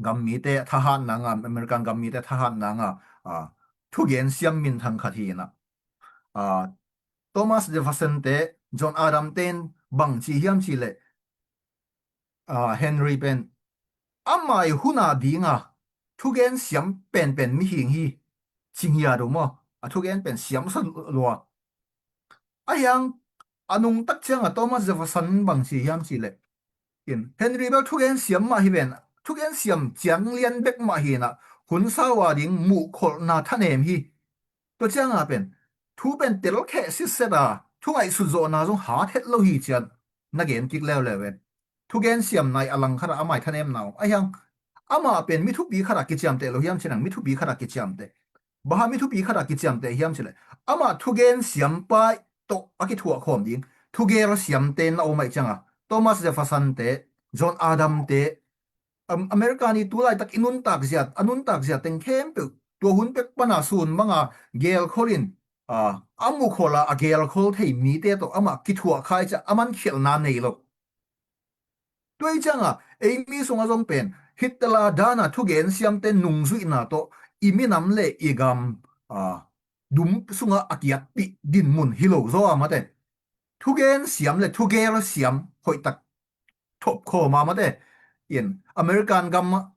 gammite thahatna nga, American gammite thahatna nga, a, thugen siam minthang khat hi in a. A, Thomas Jefferson te, John Adams te in bang ci hiam cih leh, a, Henry pen amai huna dinga thugen siam penpen mihing hi. cinghiat uh maw, a thugen pen siamsa lua. Ahi hang a nungtak ciangah Thomas Jefferson bang ci hiam cih leh, in Henry bel thugen siam mah hi ven, thugen siam ciang lian bek mah hi inah hun sau a ding muhkholhna thanem hi. Tua ciangah pen thu pen telkheh sitset a, thu ngaihsut zawhna zong hat het lo hi ci-in na gen kik leuleu ven. Thugen siam nai a langkhat ah amah i thanemna om. Ahi hang amah pen mi thupi khat ah kiciamteh lo hiam cih leh, mi thupi khat ah kiciamteh. Bang hang mi thupi khat ah kiciamteh hiam cih leh, amah thugen siampa tawh a kithuah khawm ding thugel siamte na om ahih ciangah, Thomas Jefferson te, John Adams te, Am-, America i tulaitak i nuntak zia, a nuntak zia teng khempeuh tua hun pek pan a sun bang a gelkhol in, a, a mukhol a, a gelkhol thei mite tawh amah kithuah kha ahih ciang a mankhialhna nei lo. Tua ahih ciangah eimi sungah zong pen Hitler dan a thugen siamte nungzuihna tawh i minam le i gam, a, dum sungah a kiatpih dinmun hi lo zaw a, mate. Thugen siam le thugel siam hoihtak thop khawm a, mate. In American gam ah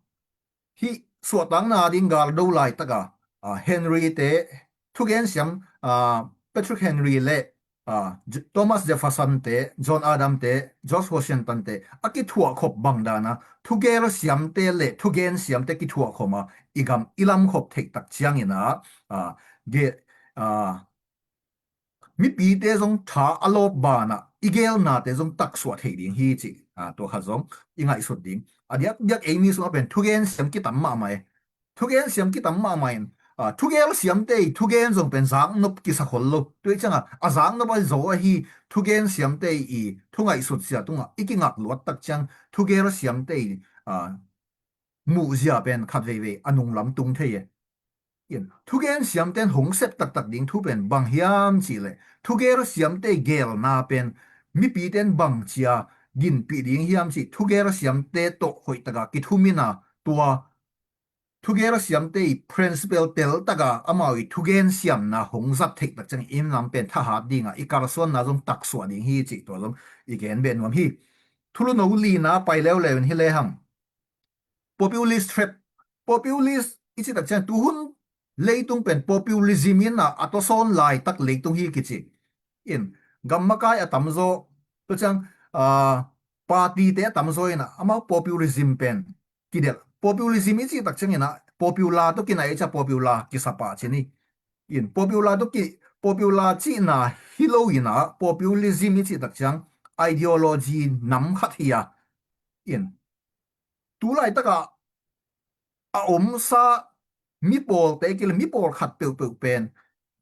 hih suahtakna ding gal do laitak a, a, Henry te, thugen siam, a, Patrick Henry le, a, J-, Thomas Jefferson te, John Adams te, George Washington te a kithuah khop bang dan a thugel siamte le thugen siamte kithuah khawm a, i gam i lam khop theih tak ciangin a, a, ge-, a, mipite zong tha a lawp banah i gelnate zong taksuah thei ding hi cih, a, tua khat zong i ngaihsut ding. A diakdiak eimi sungah pen thugen siam kitam mahmah e. Thugen siam kitam mahmah in, a, thugel siamte i thugen zong pen zaknop kisa khol lo. Tua ahih ciangah a zaknop a zaw ahi thugen siamte i thu ngaihsut zia tungah i kingak luat tak ciang thugel siamte i, a, muhzia pen khat veivei a nunglam tung thei e. In thugen siamte in hong sep taktak ding thu pen bang hiam cih leh, thugel siamte i gelna pen mipite in bang cia ginpih ding hiam cih thugel siamte tawh hoihtak a kithum in a, tua thugel siamte i principle teltak a amau i thugen siamna hong zat theih tak ciang i minam pen thahat ding a, i kalsuanna zong taksuah ding hi cih tua zong i gen beh nuam hi. Thulu no lina pai leuleu in hi lehang, populist trap. Populist i cih tak ciang tuhun leitung pen populism in a, a tawsawn laitak leitung hi kici. In gam makai a tamzaw, tua ciang, a, party te a tamzaw in a, amau populism pen kidelh. Populism i cih tak ciangin a, popular tawh kinai i cih a popular kisa pah cin hi. In popular tawh ki, popular cihna hi lo in a, populism i cih tak ciang ideology nam khat hi a. In tulaitak a a omsa mipawlte kile, mipawlkhat peuhpeuh pen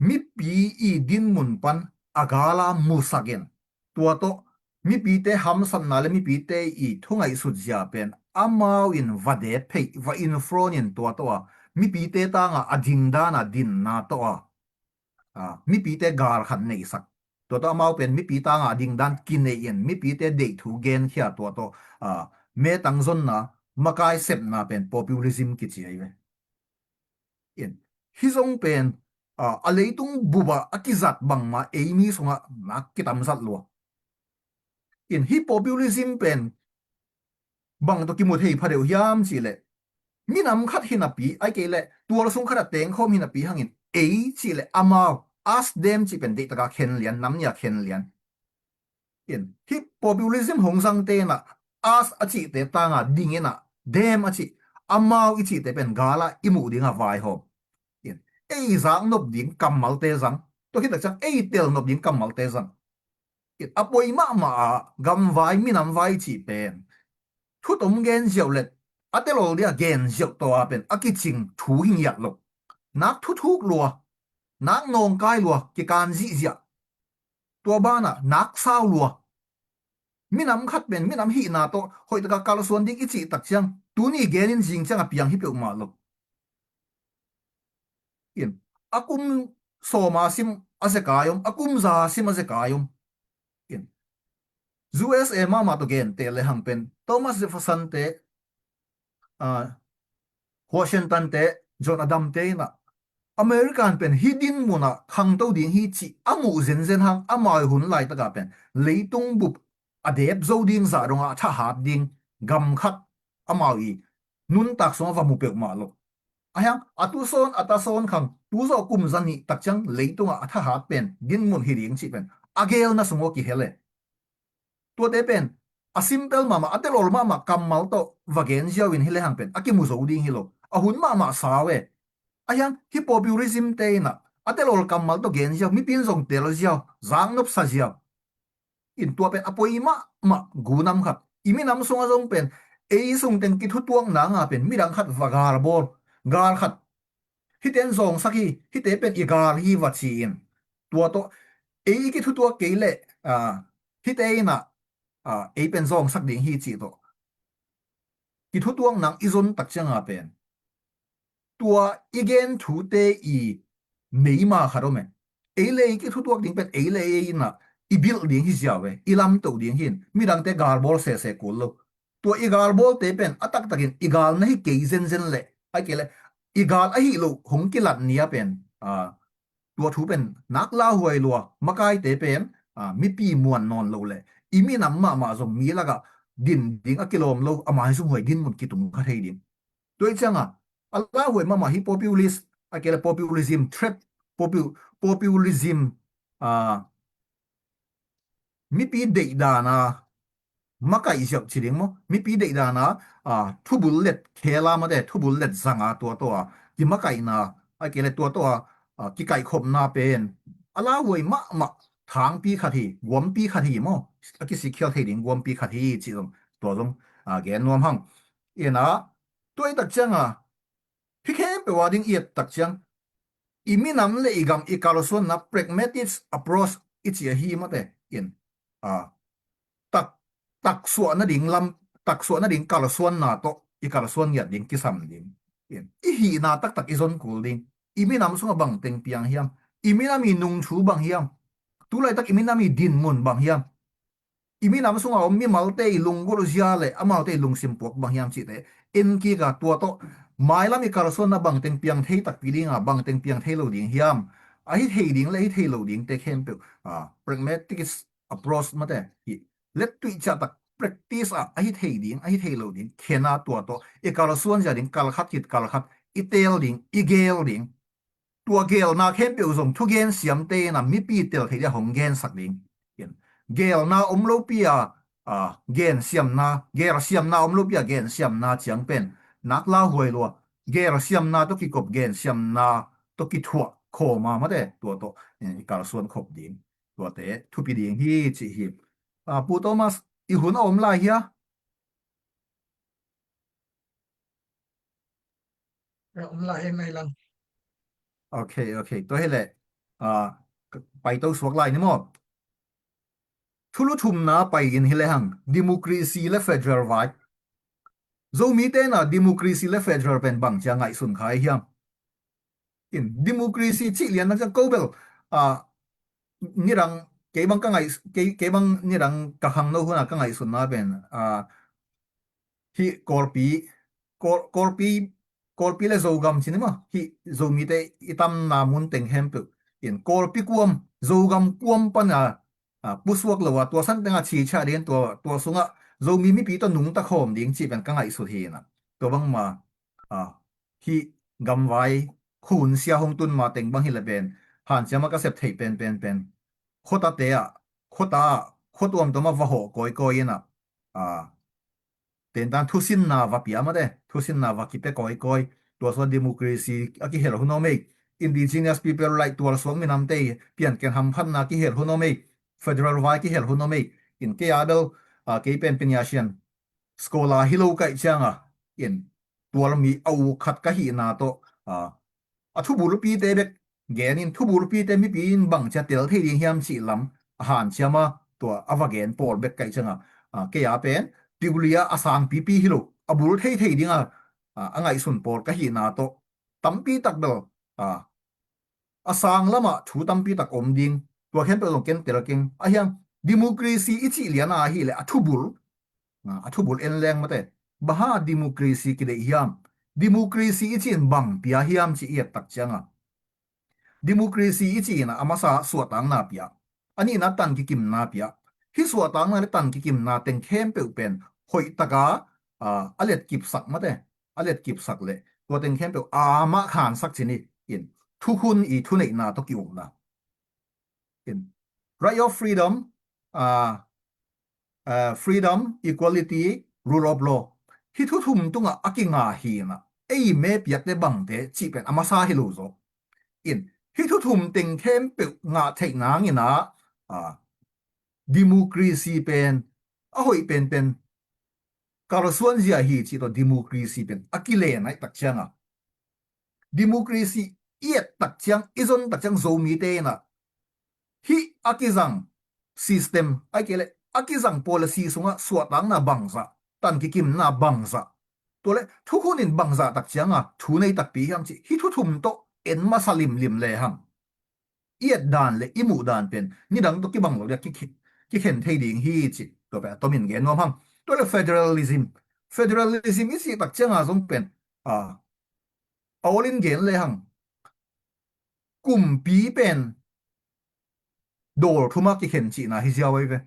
mipi i dinmun pan a gal a musak in, tua tawh mipite hamsatna le mipite i thu ngaihsut zia pen amau in va dep phei, va in front in tua tawh a, mipite tang a a ding dan a dinna tawh a, a, mipite gal khat neihsak. Tua tawh amau pen mipi tang a ding dan kinei in, mipite deih thu genkhia, tua tawh, a, metang zonna, makai sepna pen populism kici ahi ve. In, hi zong pen, a, a leitung bup a a kizat bangmah eimi sungah nak kitam zat lua. In hih populism pen bang tawh kimu thei phadeuh hiam cih leh, minam khat hi napi, ahih kei leh tual sung khat a tengkhawm hi napi hangin, ei cih leh amau, us them cih pen deihtak a khen lian, nam nih a khen lian. In hih populism hong zangte in a, us a cihte tang a ding in a, them a cih, amau i cihte pen gal a i muh ding a vaihawm. In ei zaknop ding kammalte zang, tua khit tak ciang ei telnop ding kammalte zang. In a poi mahmah a gamvai, minamvai cih pen thutom gen ziau le a telol dia gen ziau tawh a pen a kicing thu hi ngiat lo. Nak thuthuk lua, nak nawngkai lua, kikan zihziah. Tua banah nak sau lua. Minam khat pen minam hihna tawh hoihtak a kalsuan ding i cih tak ciang, tuni gen in zing ciang a piang hi peuhmah lo. In a kum sawm a sim a zekai om, a kum za a sim a zekai om. In U S A mahmah tawh gente lehang pen Thomas Jefferson te, a, Washington te, John Adams te in a, American pen hih dinmun ah khangto ding hi cih a muh zenzen hang, amau i hun laitak a pen leitung bup a dep zo ding zah dong a thahat ding gam khat amau i nuntak sungah va mu peuhmah lo. Ahiang a tusawn a tasawn khang tuzawh kum zanih takciang leitungah a thahat pen dinmun hi ding cih pen a gelna sungah kihel e. Tuate pen a simple mahmah a telol mahmah kammal tawh va gen ziau in hi lehang pen a kimu zo ding hi lo. A hun mahmah sau e. Ahiang hi populism te inah a telol kammal tawh gen ziau, mipi in zong tel ziau, zaknopsa ziau. In tua pen a poi mahmah gunam khat. I minam sungah zong pen ei sungteng kithutuak nanga pen midang khat va galbawl, gal khat hite in zawngsak hi, hite pen i gal hi va ci-in tua tawh ei i kithutuak kei leh hite inah ei pen zawngsak ding hi cih tawh kithutuak nang i zon takcianga pen tua i gen thute i meima khat om e. Ei le ei kithutuak ding pen ei le ei inah i bilh ding hi ziau e, i lamtoh ding hin midangte galbawl sese kul lo. Tua i galbawlte pen a taktakin i gal na hi kei zenzen leh ai kei leh i gal ahi lo hong kilat ni-a pen tua thu pen nak lauhuai lua, makaite pen mipi muan nawn lo leh i minam mahmah zong mi lakah din ding a kilawm lo, a maizumhuai dinmun kitung kha thei ding. Tua ih cianga a lauhuai mahmah hi populist a kei leh populism threat, popu- populism mipi deih dana makaih ziauh ci ding maw, mipi deih dana thubul let khela mate, thubul let zanga tua tawh a kimakaihna a kei leh tua tawh a kikaihkhopna pen a lauhuai mahmah thangpi khat hi, guampi khat hi maw, a kisikkhial thei ding guampi khat hi cih zong tua zong gen nuam hang. Inah tua i takcianga hi khempeuh a ding i et takciang i minam le i gam i kalsuanna pragmatic approach i ci ahi mate in a tak taksuah nading lam, taksuah nading kalsuanna tawh i kalsuan ngiat ding kisam ding. In i hihna taktak i zon kul ding. I minam sungah bangteng piang hiam? I minam i nungthu bang hiam? Tulaitak i minam i dinmun bang hiam? I minam sungah om mimalte i lunggulh zia le amaute i lungsim puak bang hiam cihte en kik a, tua tawh mailam i kalsuanna bangteng piang thei takpi dinga bangteng piang thei lo ding hiam? A hi thei ding le a hi thei lo dingte khempeuh pragmatic approach mate hi, let tuih ciah tak practice ah a hi thei ding a hi thei lo ding khena tua tawh i kalsuan zia ding kalkhat khit kalkhat i teel ding i geel ding. Tua geelna khempeuh zong thugen siamte inah mipi tel thei dia hong gensak ding. Geelna om lopi a gensiamna, geelsiamna om lopi a gensiamna ciang pen nak lauhuai lua. Geelsiamna tawh kikop gensiamna tawh kithuah khawma mate tua tawh i kalsuan khop ding. Tuate thupi ding hi cih hi. Pu Thomas, i hun a om lai hia? A om lai hi nai lang. Ok, ok. Tua hileh paito suak lai ni maw? Thulu thumna pai in hi lehang democracy le federal vai. Zomite na democracy le federal pen bang cia ngaihsun khai hiam? In democracy cih lian nak cia ko bel a nidang kei bang ka ngaih kei kei bang nidang ka khangno huna ka ngaihsunna pen a hih Kawlpi Kawl- Kawlpi Kawlpi le Zogam cin maw, hih Zomite i tamna mun teng khempeuh in Kawlpi kuam Zogam kuam pana a pusuak lo a tua san tenga chicha ding tua tua sungah Zomi mipi tawh nungta khawm ding cih pen ka ngaihsut hi na. Tua bangma a hih gamvai khun sia hong tun ma teng bang hi le pen hanciama ka sep theih pen pen pen khuatate ah khuata ah khuatuamtuam ah va hawh kawikawi in ah a tentan thusinna va pia mate, thusinna va kipia kawikawi. Tua suan democracy a kihel hun om ei, indigenous people right tualsuak minamte pianken hamphatna kihel hun om ei, federal vai kihel hun om ei. In kei a bel a kei pen piniasian scholar hi lo kaih cianga in tualmi a uk khat ka hihna tawh a a thubulpite bek genin thubulpite mipi in bangcia tel thei ding hiam cih lam a hanciama tua a va gen pawl bek kaih cianga kei a pen tulia a sangpipi hi lo a bul thei thei dinga a ngaihsun pawl ka hihna tawh tampi tak bel a a sang lamah thu tampi tak om ding. Tua khempeuh zong ken tel keng a hiang democracy i cih liana ahi le a thubul a thubul en leng mate. Baha democracy kideih hiam? Democracy i cih in bang pia hiam cih i et tak cianga democracy i cih in a masa suahtakna pia, a nihna tan kikimna pia. Hih suahtakna le tan kikimna teng khempeuh pen hoihtaka a letkipsak mate, a letkipsak le Tua teng khempeuh amah khansak cin hi. In, thukhun i thuneihna tawh ki-ukna, in, right of freedom, ah, ah, freedom, equality, rule of law, hih thu thum tungah a kinga hi inah, ei me piakte bangte cih pen a masa hi lo zaw. In, hih thu thum teng khempeuh ngah theih nang inah, ah, democracy pen a hoih penpen kalsuan zia hi cih tawh democracy pen a kilen ahih tak cianga, democracy i et tak ciang, i zon tak ciang, Zomite inah hih a kizang system, ahih kei leh a kizang policy sungah suahtakna bangzah, tan kikimna bangzah, tua leh thukhun in bangzah tak cianga thu nei takpi hiam cih hih thu thum tawh en masa limlim lehang, i et dan le i muh dan pen nidang tawh kibang lo dia kikhen, kikhen thei ding hi cih tua pen a tomin gen nuam hang. Tua leh federalism, federalism i cih tak cianga zong pen, ah, a olin gen lehang, kumpi pen dawl thuma kikhen cihna hi ziau ahi ve.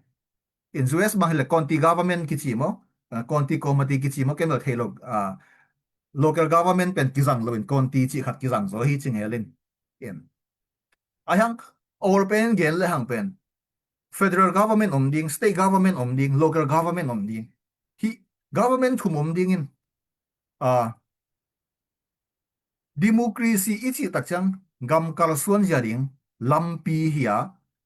In, U S bang hileh county government kici maw, ah, county committee kici maw, ken lo thei lo, ah, local government pen kizang lo in county cih khat kizang zaw hi ci ngel in. In, a hiang, a ol pen gen lehang pen federal government om ding, state government om ding, local government om ding. Hih government thum om dingin, ah, democracy i cih tak ciang gam kalsuan zia ding lampi hi a,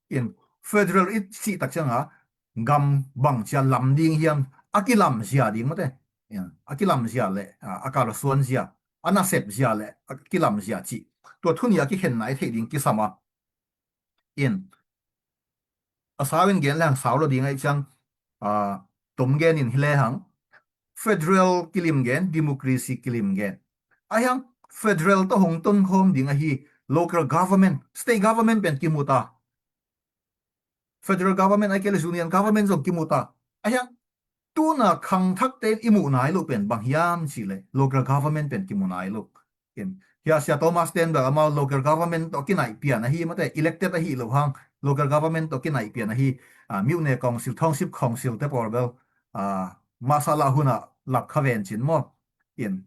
in, federal i cih tak cianga gam bangcia lam ding hiam, a kilam zia ding mate. In, a kilam zia le, ah, a kalsuan zia, a nasep zia le a kilam zia cih tua thu nih a kikhenna i theih ding kisam a. In, a sau in gen lehang sau lo ding ahih ciang, ah, tom gen in hi lehang, federal kilim gen, democracy kilim gen. A hiang, federal tawh hong tonkhawm ding ahi local government, state government pen kimu ta, federal government ahih kei leh union government zong kimu ta. A hiang, tuna khangthakte in i muh nai loh pen bang hiam cih leh local government pen kimu nai lo. In, hia Sia Thomas ten bel amau local government tawh kinaih pian ahi mate, elected ahi lo hang, local government tawh kinaih pian ahi, ah, myone council, township council te pawl bel, ah, masala hunah lap kha ven cin maw. In,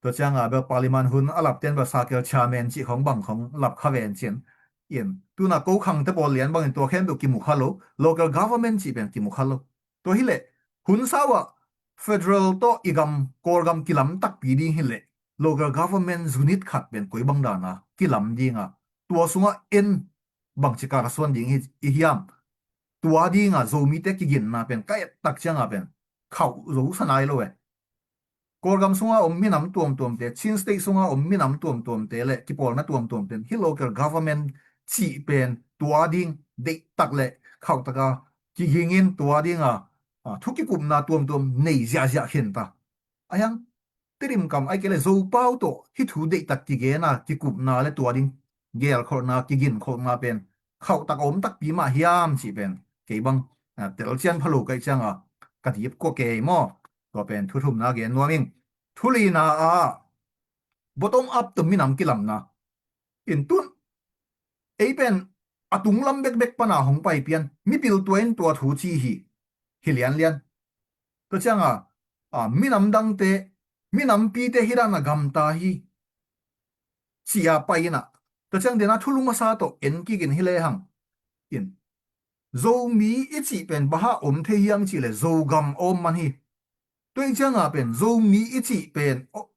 tua cianga bel parliament hun a lap ten bel circle chairman cih khong bang khong lap kha ven cin. In, tuna ko khangte pawl lian bangin tua khempeuh kimu kha lo, local government cih pen kimu kha lo. Tua hileh, hun sau ah federal tawh i gam, Kawlgam kilam takpi ding hileh, local government unit khat pen koi bang dana kilam dinga, tua sungah en bangci kalsuan ding hi, i hiam? Tua dinga Zomite kiginna pen ka et tak cianga pen khauh zo sa nai lo e. Kawlgam sunga om minam tuamtuamte, Chin State sunga om minam tuamtuamte le kipawlna tuamtuamte in hih local government cih pen tua ding deihtak le khauhtaka kigingin tua dinga, ah, thu kikupna tuamtuam nei ziahziah khin ta. A hiang, Tedim kam ahih kei le Zopau tawh hih thu deihtak kigena kikupna le tua ding gelkholhna, kiginkholhna pen khauhtak a om takpi mah hiam cih pen kei bang, ah, telcian pha lo ka hih cianga ka dip kua kei maw? Tua pen thu thumna gen nuam ing. Thu lina ah bottom up tawh minam kilamna. In tun ei pen a tunglam bekbek pana hong pai pian, mipil tua in tua thu ci hi, hi lianlian. Tua cianga, ah, minam dangte, minampite hih dana gamta hi, ci-a pai inah. Tua ciang dena thulu masa tawh en kikin hi lehang. In, Zomi i cih pen bang hang om thei hiam i cih leh Zogam a om man hi. Tua ih cianga pen Zomi i cih pen, oh,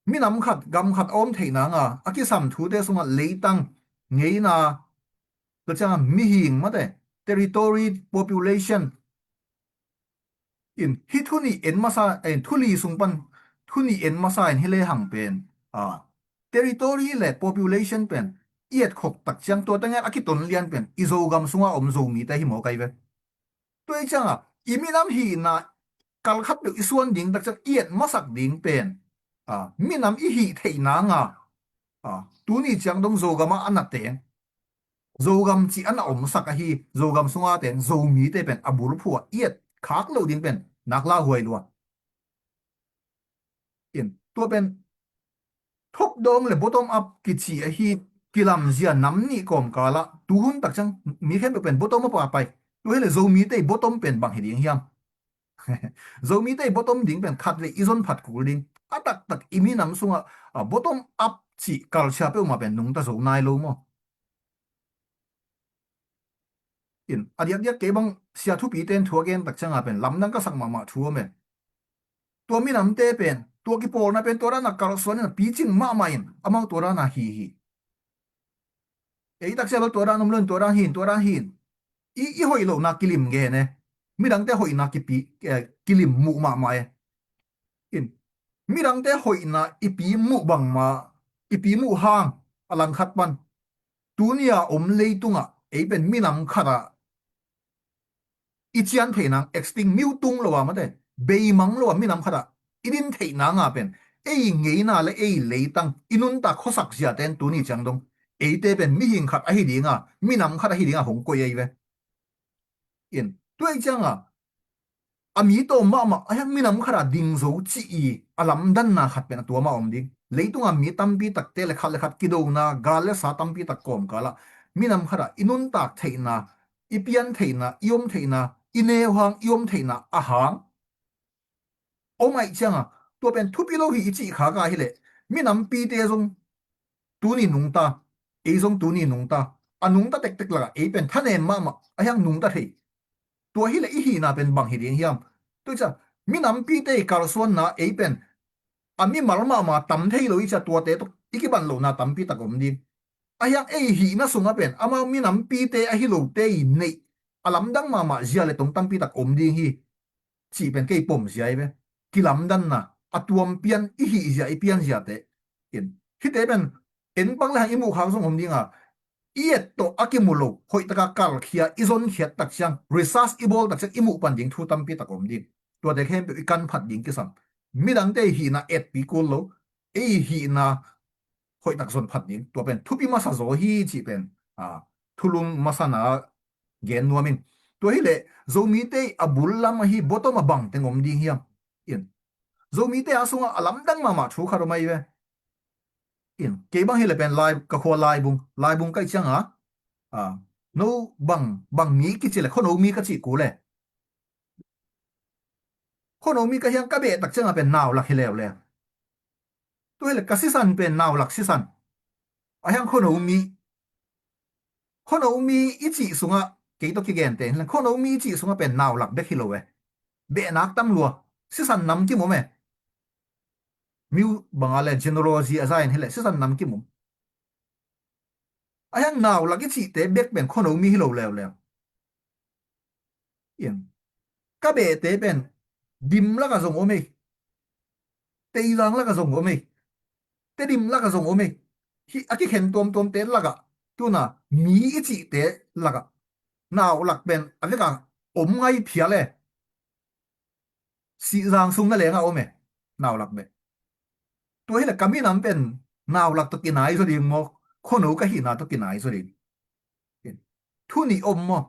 minam khat, gam khat a om theih nanga a kisam thute sungah leitang, ngeina, tua cianga mihing mate, territory, population, in hih thu nih en masa, eh, thu li sung pan thu nih en masa in hi lehang pen, ah, territory le population pen i etkhop tak ciang tua tengel a kiton lian pen i Zogam sunga om Zomite hi maw kai ve. Tua ih cianga i minam hihna kalkhat peuh i suan ding tak ciang i et masak ding pen, ah, minam i hih theih nanga, ah, tuni ciang dong Zogam ah a na teng, Zogam cih a na omsak ahi Zogam sunga teng Zomite pen a bulphuh ah i et khak loh ding pen nak lauhuai lua. In, tua pen top down le bottom up kici ahi, kilamzia nam nih kawmkala tuhun tak ciang mi khempeuh pen bottom up a pai. Tua hileh Zomite bottom pen bang hi ding hiam? Zomite bottom ding pen khat vei i zon phat kul ding. a taktak i minam sungah, a, bottom up cih culture peuhmah pen nungta zo nai lo maw? In, a diakdiak kei bang sia thupite in thu a gen tak ciangah pen lamdang ka sak mahmah thu om e. Tua minamte pen, tua kipawlna pen tua dana kalsuan in a picing mahmah in, amau tua dana hi hi. Ei taksia bel tua dan om lo in, tua dan hi in, tua dan hi in. I, i hoih lohna kilim gen e. Midangte hoihna kipi, eh, kilim muh mahmah e. In, midangte hoihna i pi muh bangmah, i pi muh hang a langkhat pan. Tuni a om leitungah ei pen minam khatah i cian theih nang, extinct, miutung lo a mate, beimang lo a minam khatah i din theih nanga pen ei ngeina le ei leitang i nuntak khuasak ziate in tuni ciang dong eite pen mihing khat ahi dinga, minam khat ahi dinga hong koih ahi ve. In, tua ih cianga a mi tawm mahmah a hiang minam khatah ding zo cih i a lamdanna khat pen a tua mah om ding. Leitunga mi tampi takte le khat le khat kidona, gal le sa tampi tak kawmkalah minam khatah i nuntak theihna, i pian theihna, i om theihna, i neu hang, i om theihna a hang om aih cianga, tua pen thupi lo hi i cih khaka hileh, minampite zong tuni nungta, ei zong tuni nungta, a nungta tektek lakah ei pen thanem mahmah a hiang nungta thei. Tua hileh i hihna pen bang hi ding hiam? Tua cia, minampite i kalsuanna ei pen a mimal mahmah tam thei lo i cia, tuate tuk i kiban lohna tampi tak om ding. A hiang ei hihna sungah pen amau minampite ahi lote i neih a lamdang mahmah zia le tong tampi tak om ding hi. Cih pen kei pom zia i ve. Kilamdanna, a tuam pian i hih zia, i pian ziate. In, hihte pen en pak le hang i muh khak zong om dinga, i et tawh a kimu lo, hoihtaka kalkhia, i zonkhiat tak ciang, research i bawl tak ciang i muh pan ding thu tampi tak om ding. Tuate khempeuh i kan phat ding kisam. Midangte i hihna etpi kul lo, ei hihna hoihtak zon phat ding. Tua pen thupi masa zaw hi cih pen, a, thulum masana gen nuam in. Tua hileh Zomite a bul lam ahi bottom a bang teng om ding hiam? In, Zomite a sungah a lamdang mahmah thu khat om ahi ve. In, kei bang hileh pen lai, ka khua Laibung, Laibung ka ih cianga, a, no bang, bang mi kici le, khuano mi ka cih kul e. Khuano mi ka hiang ka beh tak cianga pen naulak hi leuleu. Tua hileh ka sisan pen naulak sisan. A hiang khuano mi, khuano mi i cih sungah, kei tawh kigente, khuano mi i cih sungah pen naulak bek hi lo e. Behnak tam lua, sisan nam kim om e. Miu banga le genealogy a za in hileh sisan nam kim om. A hiang naulak i cihte bek pen khuano mi hi lo leuleu. In, ka behte pen dim laka zong om ei. Teizang laka zong om ei. Tedim laka zong om ei. Hi a kikhen tuamtuamte laka, tuna mi i cihte laka naulak pen a veka om ngai phial e. Sihzang sung na lenga om e, naulak beh. Tua hileh ka minam pen naulak tawh kinai zaw ding maw, khuano ka hihna tawh kinai zaw ding? Thu nih om maw?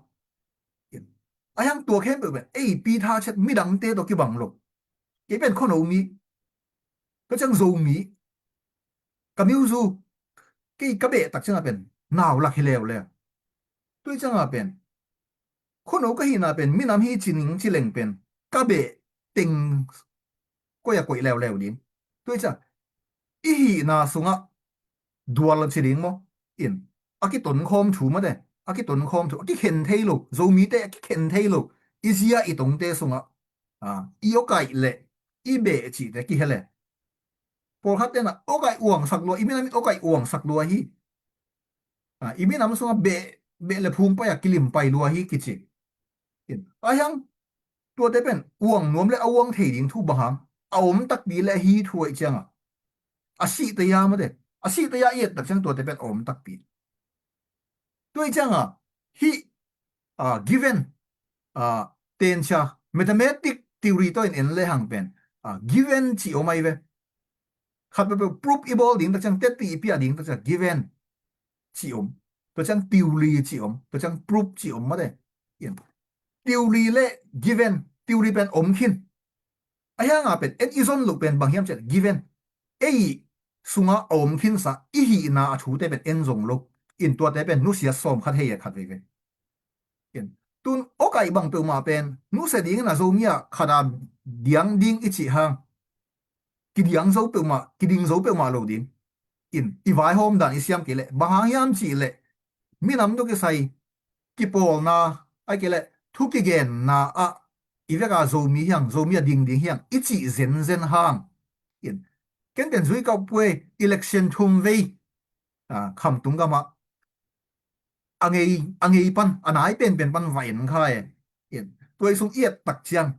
A hiang tua khempeuh pen ei pi tha ciat midangte tawh kibang lo. Kei pen khuano mi, ka ciang Zomi, ka miuzu, kei ka beh tak cianga pen naulak hi leuleu. Tui cianga pen khuano ka hihna pen minam hi ci ning ci leng pen ka beh teng koih a koih leuleu ding. Tui cia, i hihna sungah dual ci ding maw? In, a kitonkhawm thu mate, a kitonkhawm thu, a kikhen thei lo, Zomite a kikhen thei lo i zia i tongte sungah, a, i awkaih le i beh cihte kihel e. Pawlkhat tenah awkaih uangsak lua, i minam in awkaih uangsak lua hi. A, i minam sungah beh, beh le phung pai a kilim pai lua hi kici. In, a hiang tuate pen uang nuam le a uang thei ding thu bang hang, a om takpi le ahi thu aih cianga, a sihte ya mate, a sihte ya i et tak ciang tuate pen a om takpi. Tua aih cianga hih, a, given, a, tensia, mathematic theory tawh in en le hang pen, a, given cih om ahi ve. Khat peuhpeuh proof i bawl ding tak ciang, testi i piah ding tak ciang given cih om. Tua ciang theory cih om. Tua ciang proof cih om mate. In, theory le given, theory pen om khin. A hianga pen en i zon loh pen bang hiam ciah given. Ei sungah a om khinsa i hihna a thute pen en zong lo. In, tuate pen nusia sawm khat hei a khat veve. In, tun awkaih bang peuhmah pen nusia dingin a Zomi a khat a diang ding i cih hang. kidiang zo peuhmah, kiding zo peuhmah lo ding. In, i vaihawm dan i siam kei leh, bang hang hiam cih leh, minam tawh kisai kipawlna, ahih kei leh thu kigenna ah i vek a Zomi hiang, Zomi a ding ding hiang i cih zenzen hang. In, ken pen zui kawm pua, election thum vei, ah, khamtung gamah a ngei, a ngei pan, a nai penpen pan va en kha e. In, tua i sung i et tak ciang,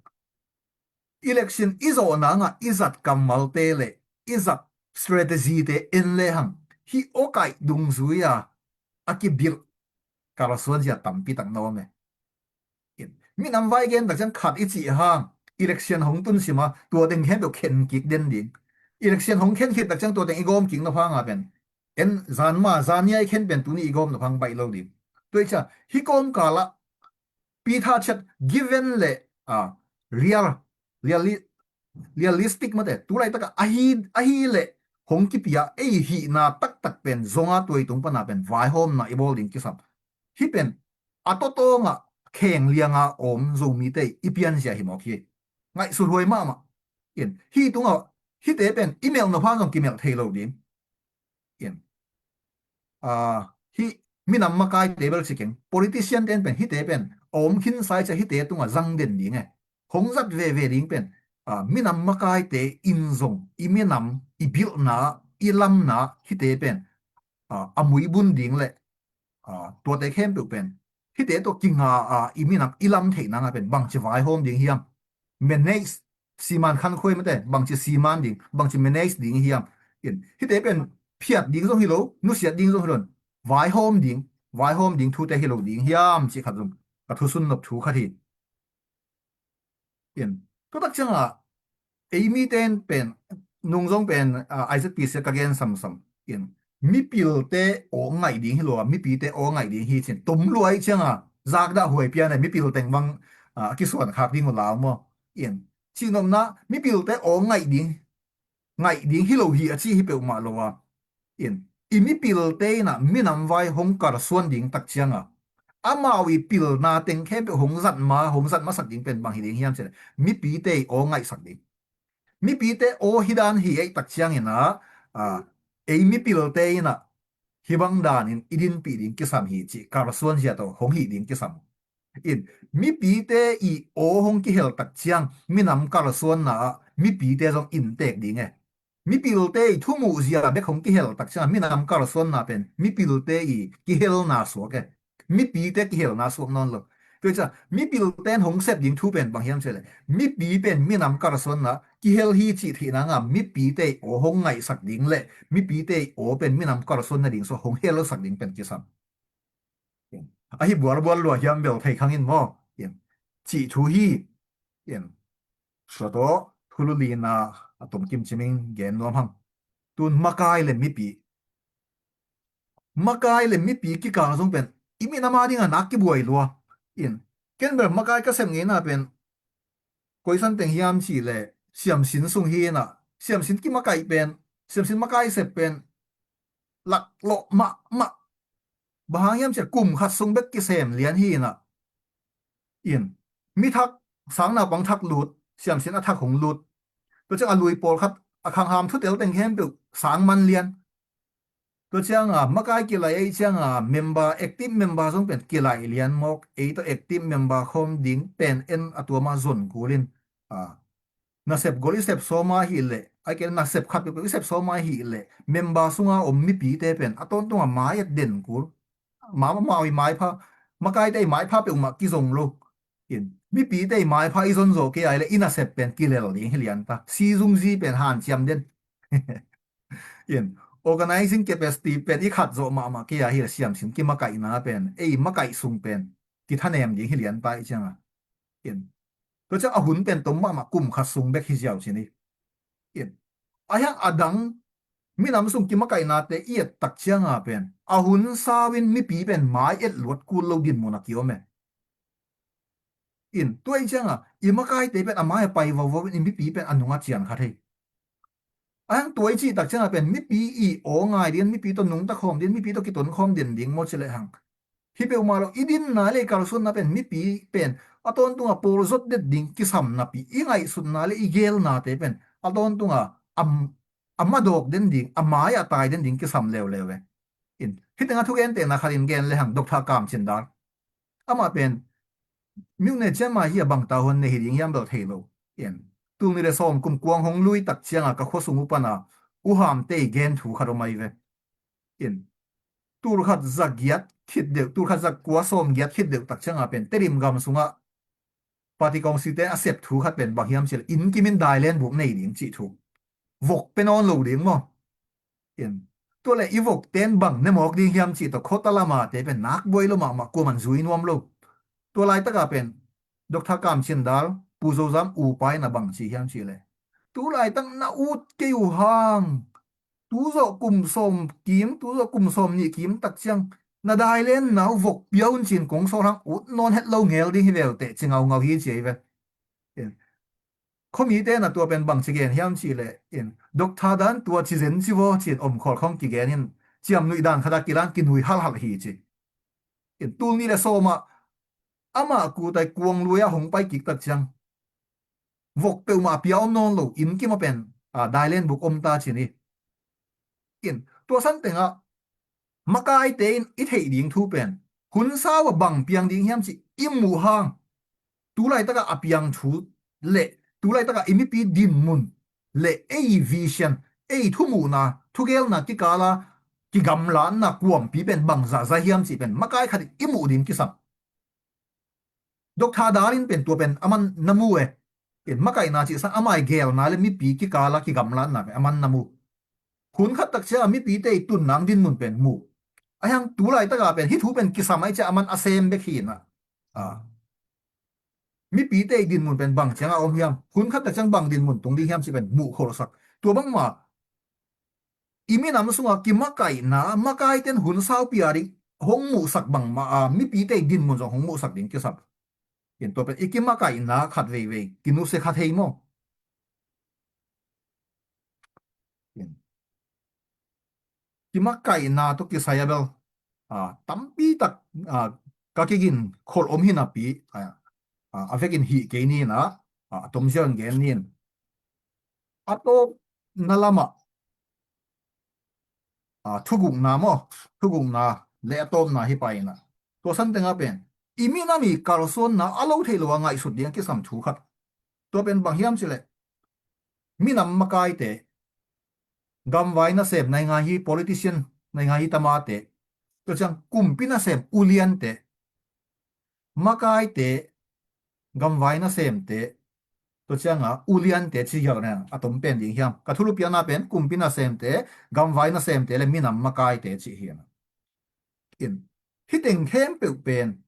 election i zawh nangah i zat kammalte le i zat strategy te en le hang, hih awkaih dungzui a a kibilh kalsuanzia tampi tak na om e. In, minam vai gen tak ciang khat i cih hang, election hong tun sim a, tua teng khempeuh khen kik den ding. Election hong khen khit tak ciang tua teng i gawm kik nop hang a pen, en, zan ma, zan nia i khen pen tuni i gawm nop hang baih lo ding. Tua i ciang, hih kawmkal ah Peter Chet, given le, ah, real, reali-, realistic mate, tu laitak ah ahi, ahi le hong kipia ei hihna taktak pen zong a tua i tung pan a pen vaihawmna i bawl ding kisam. Hih pen a tawtawng ah kheng liang a om Zomite i pianzia hi mawk hi. Ngaihsut huai mahmah. In, hih tungah hihte pen i melh nop hang zong kimelh thei lo ding. In, ah, hih minam makaite bel ci keng, politician ten pen hihte pen a om khinsa i ciang hihte tungah zang den ding e. Hong zat veve ding pen, ah, minam makaite in zong i minam, i bilhna, i lamna hihte pen, ah, a muibun ding le, ah, tuate khempeuh pen hihte tawh kinga a i minam i lam theih nang a pen bangci vaihawm ding hiam? Manage, siman khankhuai mate, bangci siman ding, bangci manage ding hiam? In, hihte pen phiat ding zong hi lo, nusiat ding zong hi lo in, vaihawm ding, vaihawm ding thute hi lo ding hiam cih khat zong ka thusun nop thu khat hi. In, tu tak ciangah ei mite in pen, nung zong pen, ah, I Z P C ka gen samsam. In, mipilte aw ngaih ding hi lo a, mipite aw ngaih ding hi cin. Tum luai ciangah zakdah huai pian e, mipil teng bang, ah, a kisuan khak ding uh lau maw? In, cihnopna, mipilte aw ngaih ding, ngaih ding hi lo hi a ci hi peuhmah lo a. In, i mipilte in ah minam vai hong kalsuan ding tak ciangah amau i pilna teng khempeuh hong zat ma, hong zat masak ding pen bang hi ding hiam cih leh, mipite i aw ngaihsak ding. Mipite aw hi dan hi ei tak ciangin ah, ah, ei mipilte in ah hih bang danin i dinpih ding kisam hi cih kalsuanzia tawh hong hih ding kisam. In, mipite i aw hong kihel tak ciang minam kalsuanna ah mipite zong inntek ding e. Mipilte i thumuhzia bek hong kihel tak ciang minam kalsuanna pen mipilte i kihelna suak e. Mipite kihelna suak nawn lo. Tua ciang mipilte in hong sep ding thu pen bang hiam cih leh, mipi pen minam kalsuanna kihel hi cih theih nang a mipite i aw hong ngaihsak ding le mipite i aw pen minam kalsuan nading suak hong helsak ding pen kisam. Ahi bualbual lua hiam bel thei khang in maw? Cih thu hi. Tua tawh thulu lina a tomkim cimin gen nuam hang. Tun makai le mipi, makai le mipi kikal zong pen i minam a dingah nak kibuai lua. In, ken bel makai ka sep ngeina pen koisan teng hiam cih leh siamsin sung hi in ah, siamsin kimakaih pen, siamsin makai sep pen laklawh mahmah. Bang hang hiam cih leh kum khat sung bek kisem lian hi in ah. In, mi thak, sang naupang thak lut, siamsin a thak hong lut. Tua ciang a lui pawlkhat a khangham thutel teng khempeuh sang man lian. Tua ciang a makai kilaih ei ciang a member, active member zong pen kilaih lian mawk, ei tawh active member khawm ding pen en a tuam a zon kul in, a, nasep gol i sep sawm a hi leh, ahih kei leh nasep khat peuhpeuh i sep sawm a hi leh member sunga om mipite pen a tawntung a mai et den kul. Mama mau i maipha, makaite i maipha peuhmah kizong lo. In, mipite i maipha i zon zawh kei a hi leh i nasep pen kilel ding hi lian ta. Sizungzi pen hanciam den. In, organizing capacity pen i khat zawh mahmah kei a hi leh siamsin kimakaihna pen, ei makaih sung pen kithanem ding hi lian ta i ciang a. In, tua ciang a hun pen tom mahmah kum khat sung bek hi ziau cin hi. In, a hiang a dang minam sung kimakaihnate i et tak ciang a pen a hun sau in mipi pen mai et luat kul lo dinmun a kiom e. In, tua i ciang a i makaite pen a mai a pai vovo in i mipi pen a nung a cian kha thei. A hiang tua i cih tak ciang a pen mipi i aw ngai ding, mipi tawh nungta khawm ding, mipi tawh kiton khawm den ding maw ci leh hang. Hi peuhmah lo, i dinna le i kalsuanna pen mipi pen a tawntung a pawl zot det ding kisam napi, i ngaihsutna le i gelnate pen a tawntung a a, a madawk den ding, a mai-ah tai den ding kisam leuleu e. In, hih tengah thugentehna khat in gen le hang, Doctor Kam Cin Dal. Amah pen myone ciang mah hi a, bang ta huan nei hi ding hiam bel thei lo. In, tul nih le sawm kum kuang hong lui tak ciangah ka khua sung uh pana U Ham Tei gen thu khat om ahi ve. In, tul khat za giat khit deuh, tul khat za kua sawm giat khit deuh tak ciangah pen Tedim gam sungah party kawngsite a sep thu khat pen bang hiam cih leh, inn kim in dailen buk nei ding cih thu. Vok pe nawn lo ding maw? In, tua leh i vokten bang ne mawk ding hiam cih tawh khuata lamate pen nak buai lo mahmah, kuaman zui nuam lo. Tua laitakah pen Doctor Kam Cin Dal, Pu Zo Zam upa in a bang ci hiam cih leh, tu laitak na ut kei uh hang, tu zawh kum sawm kim, tu zawh kum sawm nih kim tak ciang na dailenna uh vok pia un ci-in kong sawl hang, ut nawn het lo ngel ding hi veu teh, ci ngaungau hi ci ahi ve. In, khuamite na tua pen bang ci gen hiam cih leh, in, Doctor Dan tua ci zen ci vaw ci-in om khawl khawng kigen in, ciamnuih dan khat ah kilan kinui halhal hi ci. In, tul nih le sawm ah amah kutai kuang lui ah hong pai kik tak ciang vok peuhmah pia om nawn lo, inn kim ah pen, a, dailen buk om ta ci ni. In, tua san tengah makaite in i theih ding thu pen, hun sau ah bang piang ding hiam cih i muh hang, tu laitakah a piang thu le tu laitakah i mipi dinmun le ei vision, ei thumuhna, thugelna kikala kigamlatna kuampi pen bang zahzah hiam cih pen makai khat in i muh ding kisam. Doctor Dal in pen tua pen aman na mu e. In, makaihna cih sang amah i gelna le mipi kikala kigamlatna pen aman na mu. Hun khat tak ciang a mipite i tunna dinmun pen mu. Ahi hang tu laitakah pen hih thu pen kisam ahih ciang aman a sem bek hi na. A, mipite i dinmun pen bang ciang a om hiam, hun khat tak ciang bang dinmun tung ding hiam cih pen muh kholsak. Tua bangmah i minam sungah kimakaihna, makaiten hun saupi a ding hong muhsak bangmah a, mipite i dinmun zong hong muhsak ding kisam. In, tua pen i kimakaihna khat veivei kinusia kha thei maw? In, kimakaihna tawh kisai a bel, a, tampi tak, a, ka kigin khol om hi napi, a, a, a vekin hih kei ni na, a, a tom ziau in gen ni. A tawpna lamah, a, thugukna maw, thugukna le a tawpna hi pai na. Tua san tengah pen i minam i kalsuanna a lo theih lo a ngaihsut ding a kisam thu khat. Tua pen bang hiam cih leh, minam makaite, gamvai nasem, naingngan hi politician, naingngan hi tamate, tua ciang kumpi nasem uliante, makaite, gamvai nasemte, tua ciangah uliante ci hiau na a tom pen ding hiam? Ka thulu piakna pen kumpi nasemte, gamvai nasemte le minam makaite ci hi na. In, hih teng khempeuh pen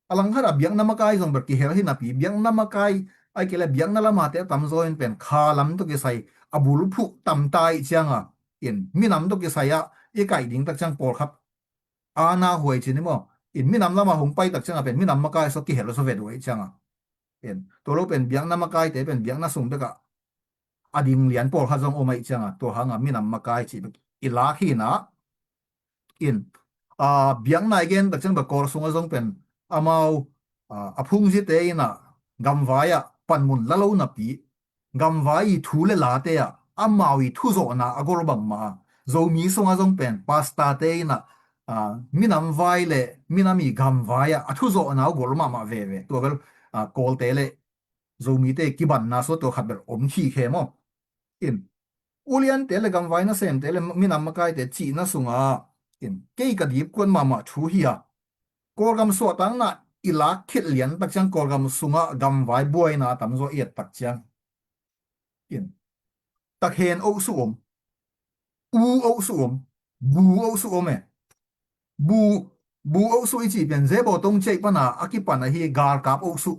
a langkhat a biakna makai zong bel kihel hi napi, biakna makai ahih kei leh biakna lamate a tamzaw in pen kha lam tawh kisai a bulphuh tamta ih ciangah, in, minam tawh kisai ah i kaih ding tak ciang pawlkhat a na huai ci ni maw? In, minam lamah hong pai tak ciangah pen minam makai sawk kihel sawk ve duai ciangah, in, tua lo pen biakna makaite pen biakna sung bekah a ding lian pawlkhat zong om ahih ciangah tua hangah minam makai cih bek i lak hi na. In, a, biakna i gen tak ciang bek Kawl sungah zong pen amau, a, a phungzite in a gamvai ah panmun la lo napi, gamvai i thu le late ah amau i thuzawhna a gol bangmah a, Zomi sungah zong pen pastorte in a, a, minam vai le minam i gamvai ah a thuzawhna a gol mahmah veve. Tua bel, a, Kawlte le Zomite kibanna sua tua khat bel om khikhe maw? In, uliante le gamvai nasemte le minam makaite cihna sungah, in, kei ka dipkuan mahmah thu hi a, Kawlgam suahtakna i lak khit lian tak ciang Kawlgam sungah gamvai buaina a tamzaw i et tak ciang, in, takhen ohsu om, u ohsu om, bu ohsu om e. Bu, bu ohsu i cih pen zebawtong ciaih pana a kipan ahi galkap ohsu.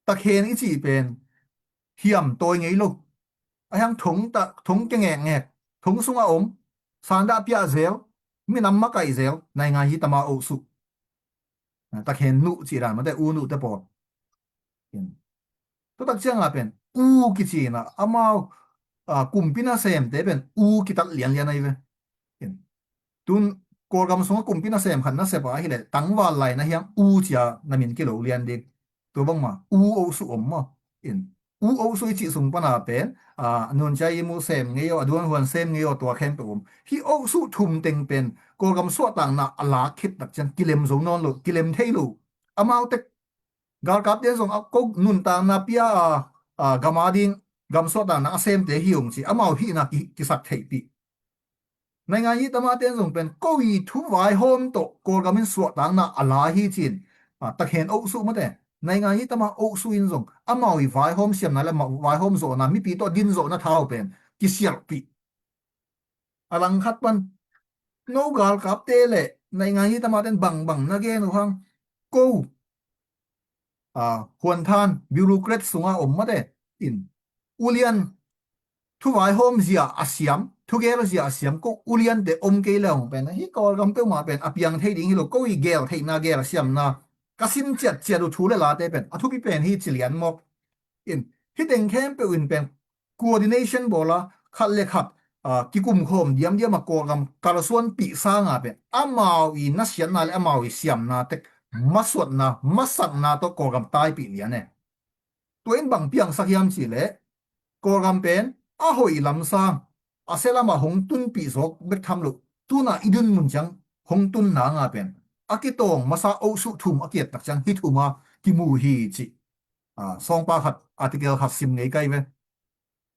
Takhen i cih pen hiam tawi ngei lo. A hiang thong ta, thong kia ngekngek, thong sungah om, sandah piah zel, minam makaih zel, naingngan hi tama ohsu. Takhen nuh cih dan mate, u nuhte pawl. In, tua tak ciangah pen u kici na, amau, a, kumpi nasemte pen u kitat lianlian ahi ve. In, tun Kawlgam sungah kumpi nasem khat na sep a ahih leh tangval lai na hiang u cia na min kilo lian ding. Tua bangmah u ohsu om maw? In, U Osu i cih sung pana pen, a, Nunchai i mu sem ngei aw, a duan huan sem ngei aw, tua khempeuh om. Hih Osu thum teng pen Kawlgam suahtakna a lak khit tak ciang kilem zo nawn lo, kilem thei lo. Amau tek galkapte zong a ko nuntakna pia a, a, gam a ding, gam suahtakna a semte hi ung ci, amau hihna ki, kisak theihpih. Naingan yi tama ten zong pen ko i thu vaihawm tawh Kawlgam in suahtakna a la hi cin, a, takhen Osu mate. Naingan yi tama Osu in zong amau i vaihawm siamna le amau vaihawm zawhna, mipi tawh din zawhna thau pen kisialhpih. A langkhat pan no galkapte le naingan yi tama ten bangbang na gen uh hang, ko, a, huanthan, bureaucrat sunga om mate in, ulian, thuvaihawm zia a siam, thugel zia a siam, ko uliante om kei le hong pen, hih Kawlgam peuhmah pen a piang thei ding hi lo, ko i gel theihna, gel siamna, ka sim ciatciat uh thu le late pen a thupi pen hi ci lian mawk. In, hih teng khempeuh in pen coordination bawla, khat le khat, a, kikumkhawm diamdiam a Kawlgam kalsuanpih sanga pen amau i nasiatna le amau i siamna tek masuatna, masakna tawh Kawlgam taipih lian e. Tua in bang piangsak hiam cihleh, Kawlgam pen a hoih lam sang, a sia lamah hong tunpih zawk bek tham lo, tuna i dinmun ciang hong tun nanga pen a kitawng masa Osu thum a kiat tak ciang hih thuma kimu hi cih, a, sawngpa khat, article khat sim ngei kai ve.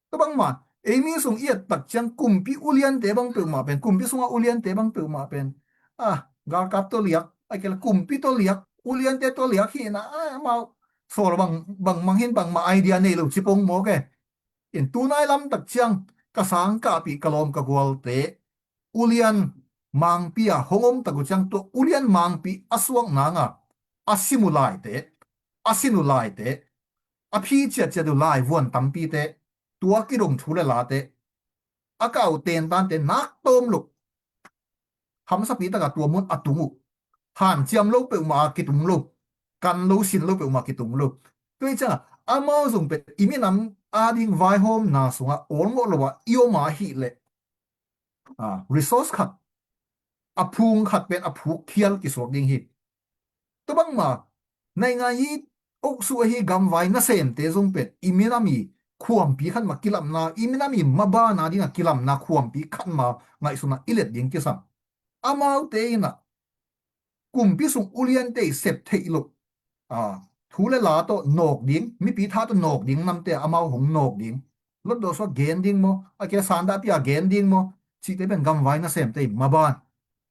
Tua bangmah, ei mi sung i et tak ciang kumpi uliante bang peuhmah pen, kumpi sunga uliante bang peuhmah pen, a, galkap tawh liak, a kei le kumpi tawh liak, uliante tawh liak hi na, a, amau sawl bang, bangmah hin bangmah idea nei lo ci pong mawk e. In tunai lam tak ciang ka sang kahpih ka lawm ka gualte, ulian mangpi a hong om tak uh ciang tua ulian mangpi a suak nanga a sim uh laite, a sin uh laite, a phi ciatciat uh lai vuan tampite, tua kidong thu le late, a kau tentante nak tawm lo. Hamsapi taka tua mun a tung uh. Hanciam lo peuhmah a kitung lo. Kan lo sin lo peuhmah kitung lo. Tua hi cianga amau zong pen i minam ading vaihawmna sunga awlngawh lo a i om a hih leh, a, resource khat, a phung khat pen a phuk khial kisuak ding hi. Tua bangma naingan yi Osu ahi gamvai nasemte zong pen i minam i khuampi khat ma kilamna, i minam i mabana dinga kilamna khuampi khat ma ngaihsuna i let ding kisam. Amaute inah kumpi sung uliante i sep theih loh, a, thu le la tawh nawk ding, mipi tha tawh nawk ding namte amau hong nawk ding. Lotdawh sua gen ding maw, a kia sandahpia gen ding maw, cihte pen gamvai nasemte i maban.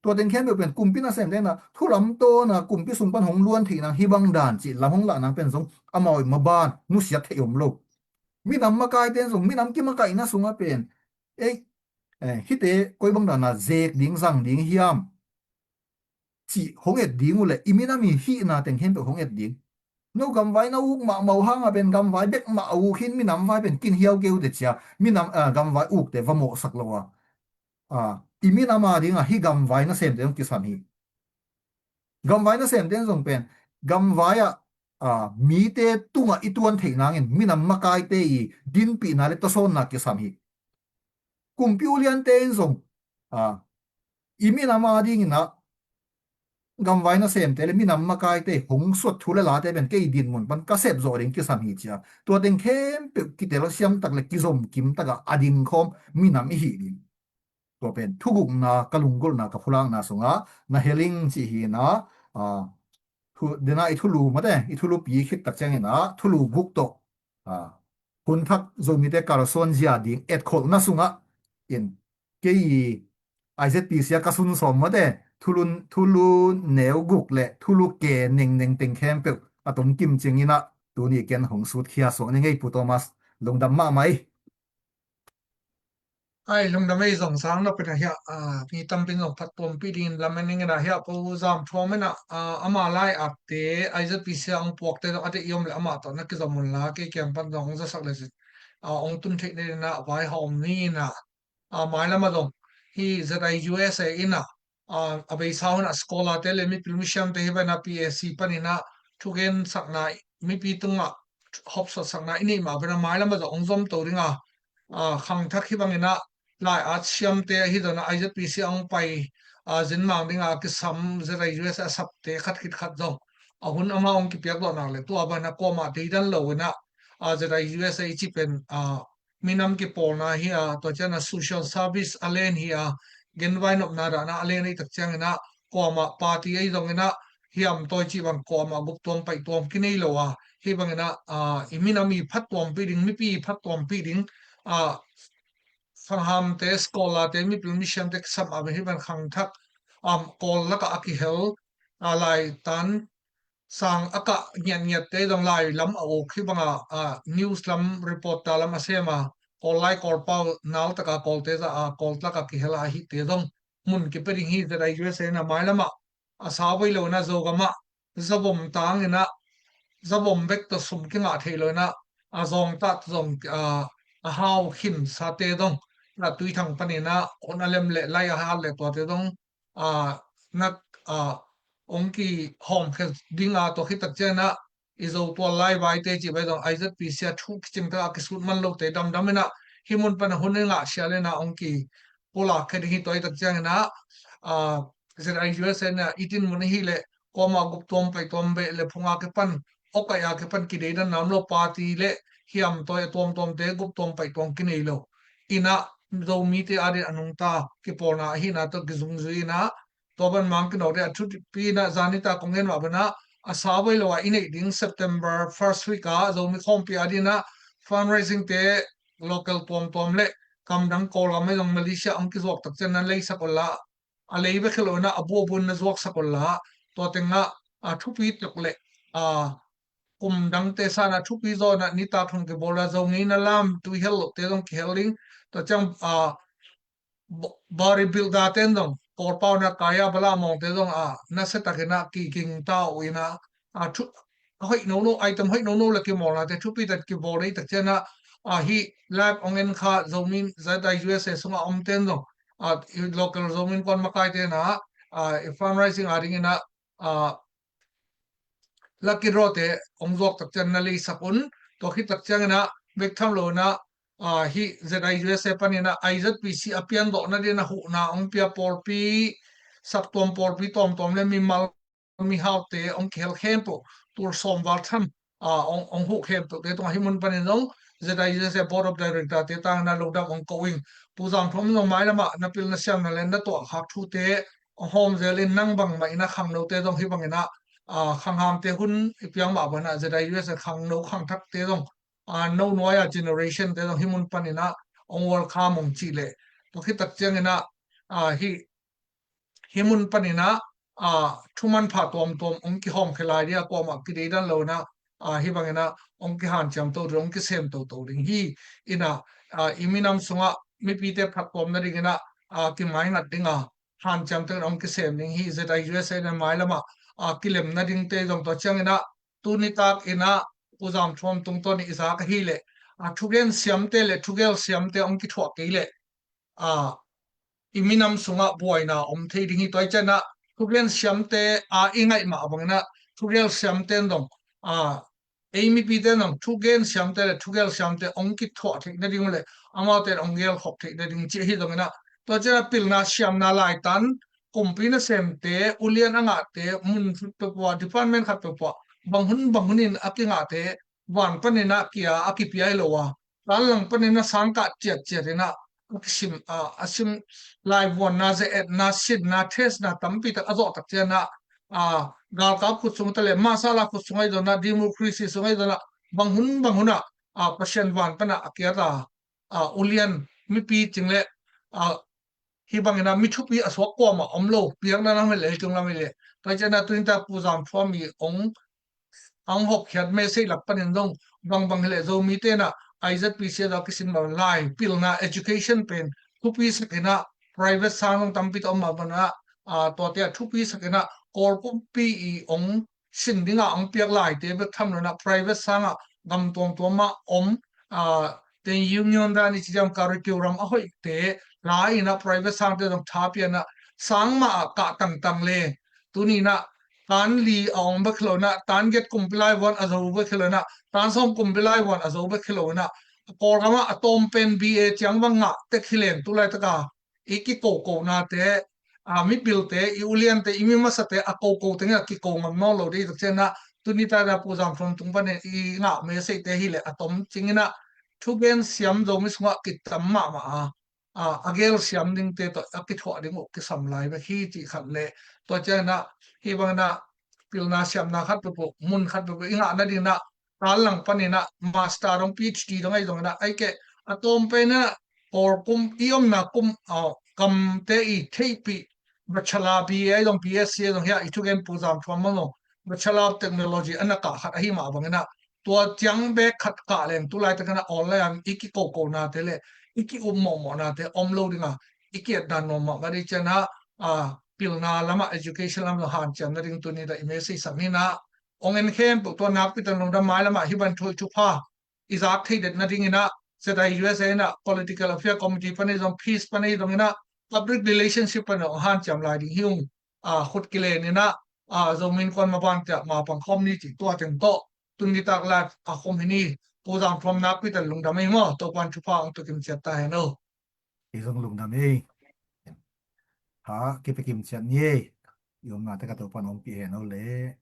Tua teng khempeuh pen kumpi nasemte inah thu lamtawna kumpi sung pan hong luan theih nang hih bang dan cih lam hong lah nang pen zong amau i maban nusiat theih om lo. Minam makaite in zong minam kimakaihna sungah pen ei, eh, hihte koi bang dana zek ding zang ding hiam cih hong et ding uh le i minam i hihna teng khempeuh hong et ding. No gamvai na uk mahmah uh hanga pen gamvai bek mah a uk hin minam vai pen kin hiau kei uh te cia minam, ah, gamvai ukte va mawhsak lo a, ah, i minam a dinga hih gamvai nasemte zong kisam hi. Gamvai nasemte in zong pen gamvai ah, ah, mite tungah i tuan theih nangin minam makaite i dinpihna le tawsawnna kisam hi. Kumpi uliante in zong, ah, i minam a dinginah gamvai nasemte le minam makaite hong suat thu le late pen kei dinmun pan ka sep zawh ding kisam hi cia. Tua teng khempeuh kitel siamtak le kizom kimtakah a dingkhawm minam i hih ding. Tua pen thugukna ka lunggulhna ka phulakna sungah na heling cih hinah, ah, thu, dena i thulu mate, i thulupi khit tak cianginah thulu guk tawh, ah, hun thak Zomite kalsuan zia ding etkholhna sungah in kei i I Z P C a ka sun sawm mate, thulu, thulu neu guk le thulu ke nengneng teng khempeuh a tom kim cinginah tuni ken hong sutkhia suak ni ngei Pu Thomas, lungdam mahmah ei. Ai, lungdam ei zong sang na pina hiah, ah, mi tampin zong phattuampih dingin lamen ning inah hiah Pu Zam Thuam inah, ah, ama lai akte I Z P C a hong puakte zong a deih i om le amah tawh na kizom unla kei kiang pan zong hong zasak le zin, ah, hong tun theih ding inah vaihawm ni inah, ah, mailam a zong hi Z I U S A inah, ah, a beisa hunah scholar te le mipil misiamte hi banah P A C paninah thugen sakna, mipi tungah hopsot sakna i neih mah banah mailam a zong hong zom to dinga, ah, khangthak hi banginah lai at siamte ahi zongah I Z P C a hong pai, ah, zinmang dinga kisam Z I U S A a sapte khat khit khat zong a hun amah hong kipiak zawh nak le tua banah kuamah deidan lo inah, a, Z I U S A i ci pen, a, minam kipawlna hi a, tua ciang a social service a len hi a, genvai nopna dahna a len ahih tak ciangin ah, kuamah party ahi zongin ah, hiam tawi cih bang kuamah guptuam paihtuam kinei lo a, hih bangin ah, a, i minam i phattuampih ding, mipi i phattuampih ding, a, khanghamte, scholarte, mipil misiamte kisam a, hih bang khangthak, um, Kawl lakah a kihel, a, laitan sang a kah ngiatngiatte dong lai lam a uk hih banga, a, news lam reporter lam a sem a, Kawl lai Kawl pau nal taka Kawlte za a, Kawl laka kihel a hihte dong mun kipia ding hi. Z I U S A in a mailamah a sau vei lo in ah, Zogamah zavom tangin ah, zavom bek tawh sum kingah thei lo in ah, a zawngtah zong, a, a hau khinsate dong, a Tuithang panin ah hun a lem leh lai a hat leh tuate dong, a, nak, a, ong kihawmkhia ding a, tua khit tak ciangin ah i Zo tual lai vaite cih bai zong I Z P C a thu kicing tak a kisut man lote damdam in ah, hih mun pan a hun i ngah sial in ah ong kipulak khia ding hi. Tua hi tak ciangin ah, a, Z I U S A in ah i din mun ahih leh kuamah guptuam paihtuam beh le phung a kipan, awkaih a kipan kideidanna om lo, party le hiam tawi a tuamtuamte guptuam paihtuam kinei lo in ah, Zomite adin a nungta kipawlna ahihna tawh kizungzui in ah, tua ban mang kinawk ding a thupi in ah, zan nitak kong gen mah bang ah, a sau vei lo a i neih ding September first week a Zomi khawmpi adin ah fundraising te local tuamtuam le kamdang Kawlgam ahi zong Malaysia ong kizuak tak ciang na leisak unla, a lei bek hi lo in ah a bu a bu in na zuaksak unla, tua teng ah, a, thupi tak le, a, kum dangte sang a thupi zaw in ah nitak thong kibawl a, Zo ngeina lam tui hel lote zong kihel ding, tua ciang, a, bo-, bodybuilder ten zong, Kawl pau in ah kaya bala mawngte zong, a, nasia takin ah kiging ta uh in ah, a, thu, a hoih nono, item hoih nono le kimawlnate thupi tak kibawl ding tak ciang ah, a, hih live ong en kha Zomi Z I U S A sungah om ten zong, a, i local Zomi kuan makaite in ah, a, i fundraising a dingin ah, a, lucky draw te ong zuak tak ciang na leisak un. Tua khit tak ciangin ah bek tham lo in ah, a, hih Z I U S A panin ah I Z P C a piandawh nading a huhna ong pia pawlpi, saptuam pawlpi tuamtuam le mimal mihaute ong kihel khempeuh, tul sawm val tham, a, ong, ong huh khempeuhte tungah hih mun panin zong Z I U S A Board of Director te tangin ah lungdam ong ko ing. Pu Zam Thuam zong mailamah na pil na siamna le na tuahkhak thute ong hawm zel in, nang bangmah in ah khangnote zong hih bangin ah, a, khanghamte hun i piang mah bang ah Z I U S A khangno khangthakte zong, a, no nuai a generation te zong hih mun panin ah ong welcome ong cih leh, tua khit tak ciangin ah, a, hih, hih mun panin ah, a, thu manpha tuamtuam ong kihawmkhia lai ding a, kuamah kideidan lo in ah, a, hih bangin ah ong kihanciam toto, ong kisem toto ding hi. In ah, a, i minam sungah mipite phattuam nadingin ah, a, kimaingat ding a, hanciam takin ong kisem ding hi. Z I U S A in ah mailamah, a, kilem nadingte zong tua ciangin ah, tuni tak in ah Pu Zam Thuam tungtawn i zak ahih leh, a, thugen siamte le thugel siamte ong kithuah kei leh, a, i minam sungah buaina om thei ding hi. Tua hi ciang ah thugen siamte, a, i ngaih mah bangin ah thugel siamte in dong, a, ei mipite in dong thugen siamte le thugel siamte ong kithuah theih nading uh le amaute in ong gelkhop theih nading cih ahi zongin ah, tua ciang ah pilna siamna laitan, kumpi nasemte, ulian a ngahte, mun khat peuhpeuh ah, department khat peuhpeuh ah bang hun bang hun in a kingahte van panin ah kia a kipia hi lo a, tan lang panin ah sang kah ciatciat in ah a kisim, a, a sim, laivuanna, ze-etna, sinna, testna tampi tak a zawh tak ciang ah, a, galkap khut sung ta le, masala khut sung ahi zong ah, democracy sung ahi zong ah, bang hun bang hun ah, a, Pasian van pan ah a kiat a, a, ulian, mipi cing le, a, hih bangin ah mi thupi a suak kuamah om lo, biakna lam hi leh, leitung lam hi leh. Tua hi ciang ah tuni tak Pu Zam Thuam i ong, ong hawmkhiat message lak panin zong, bangbang hi leh Zomite in ah I Z P C a kisin mah lai pilna education pen thupi sak in ah, private sang zong tampi tak om mah bang ah, a, tuate ah thupi sak in ah, Kawl pumpi i ong sin ding a ong piak laite bek tham lo in ah, private sang ah gam tuamtuam ah om, a, ten union dan i ci diam, curriculum a hoihte la in ah private sangte zong tha pia in ah, sang mah ah kah tangtang le, tuni in ah tan li a ong bek hi lo in ah, tan giat kumpi laivuan a zo bek hi lo in ah, tan sawm kumpi laivuan a zo bek hi lo in ah, Kawlgam ah a tawm pen B A ciang bang ngah tek hi leng, tulaitak a i kikokonate, a, mipilte, i uliante, i mi masate a koko teng a kiko ngam nawn lo ding tak ciang ah, tuni taka Pu Zam Thuam tung panin i ngah message te hi leh a tom cingin ah thugen siam Zomi sungah kitam mahmah a, a, a gel siam dingte tawh a kithuah ding uh kisam lai bek hi cih khat leh, tua ciangin ah hih bangin ah pilna siamna khat peuhpeuh, mun khat peuhpeuh i ngah nadingin ah, kal lang panin ah master dong, PhD dong ahi zongin ah, ahih keh a tawm pen ah Kawlkum i omna kum, a, gamte i theihpih, bachelor, BA ahi zong, BSc ahi zong, hiah i thugen Pu Zam Thuam bang zong bachelor of technology a na kah khat ahi mah bangin ah, tua ciang bek khat kah leng tu laitakin ah online ah i kikokonate leh i ki-up mawhmawhnate om lo ding a, i ki-etdan nuam mahmah ding ciangin ah, a, pilna lamah, education lam zong hanciam nading tuni-a i message sam hi-in ah, hong en khempeuh tua nakpi takin lungdam. Mailamah hih bang thu i thupha i zak thei det nadingin ah, ZIUSA in ah political affair committee pan ahi zong, peace pan ahi zongin ah, public relationship pan zong hanciam lai ding hi ung. A, khut kilenin ah, a, Zomi Innkuan maban ciah mapang khawm ni cih tua teng tawh tuni tak live a khum hi ni. Pu Zam Thuam nakpi takin lungdam ei maw, Topa'n thupha hong tun kimciat ta hen aw. Ei zong lungdam ei. Tha kipia kimciat ni ei. I omnate ka Topa'n hong pia hen aw le.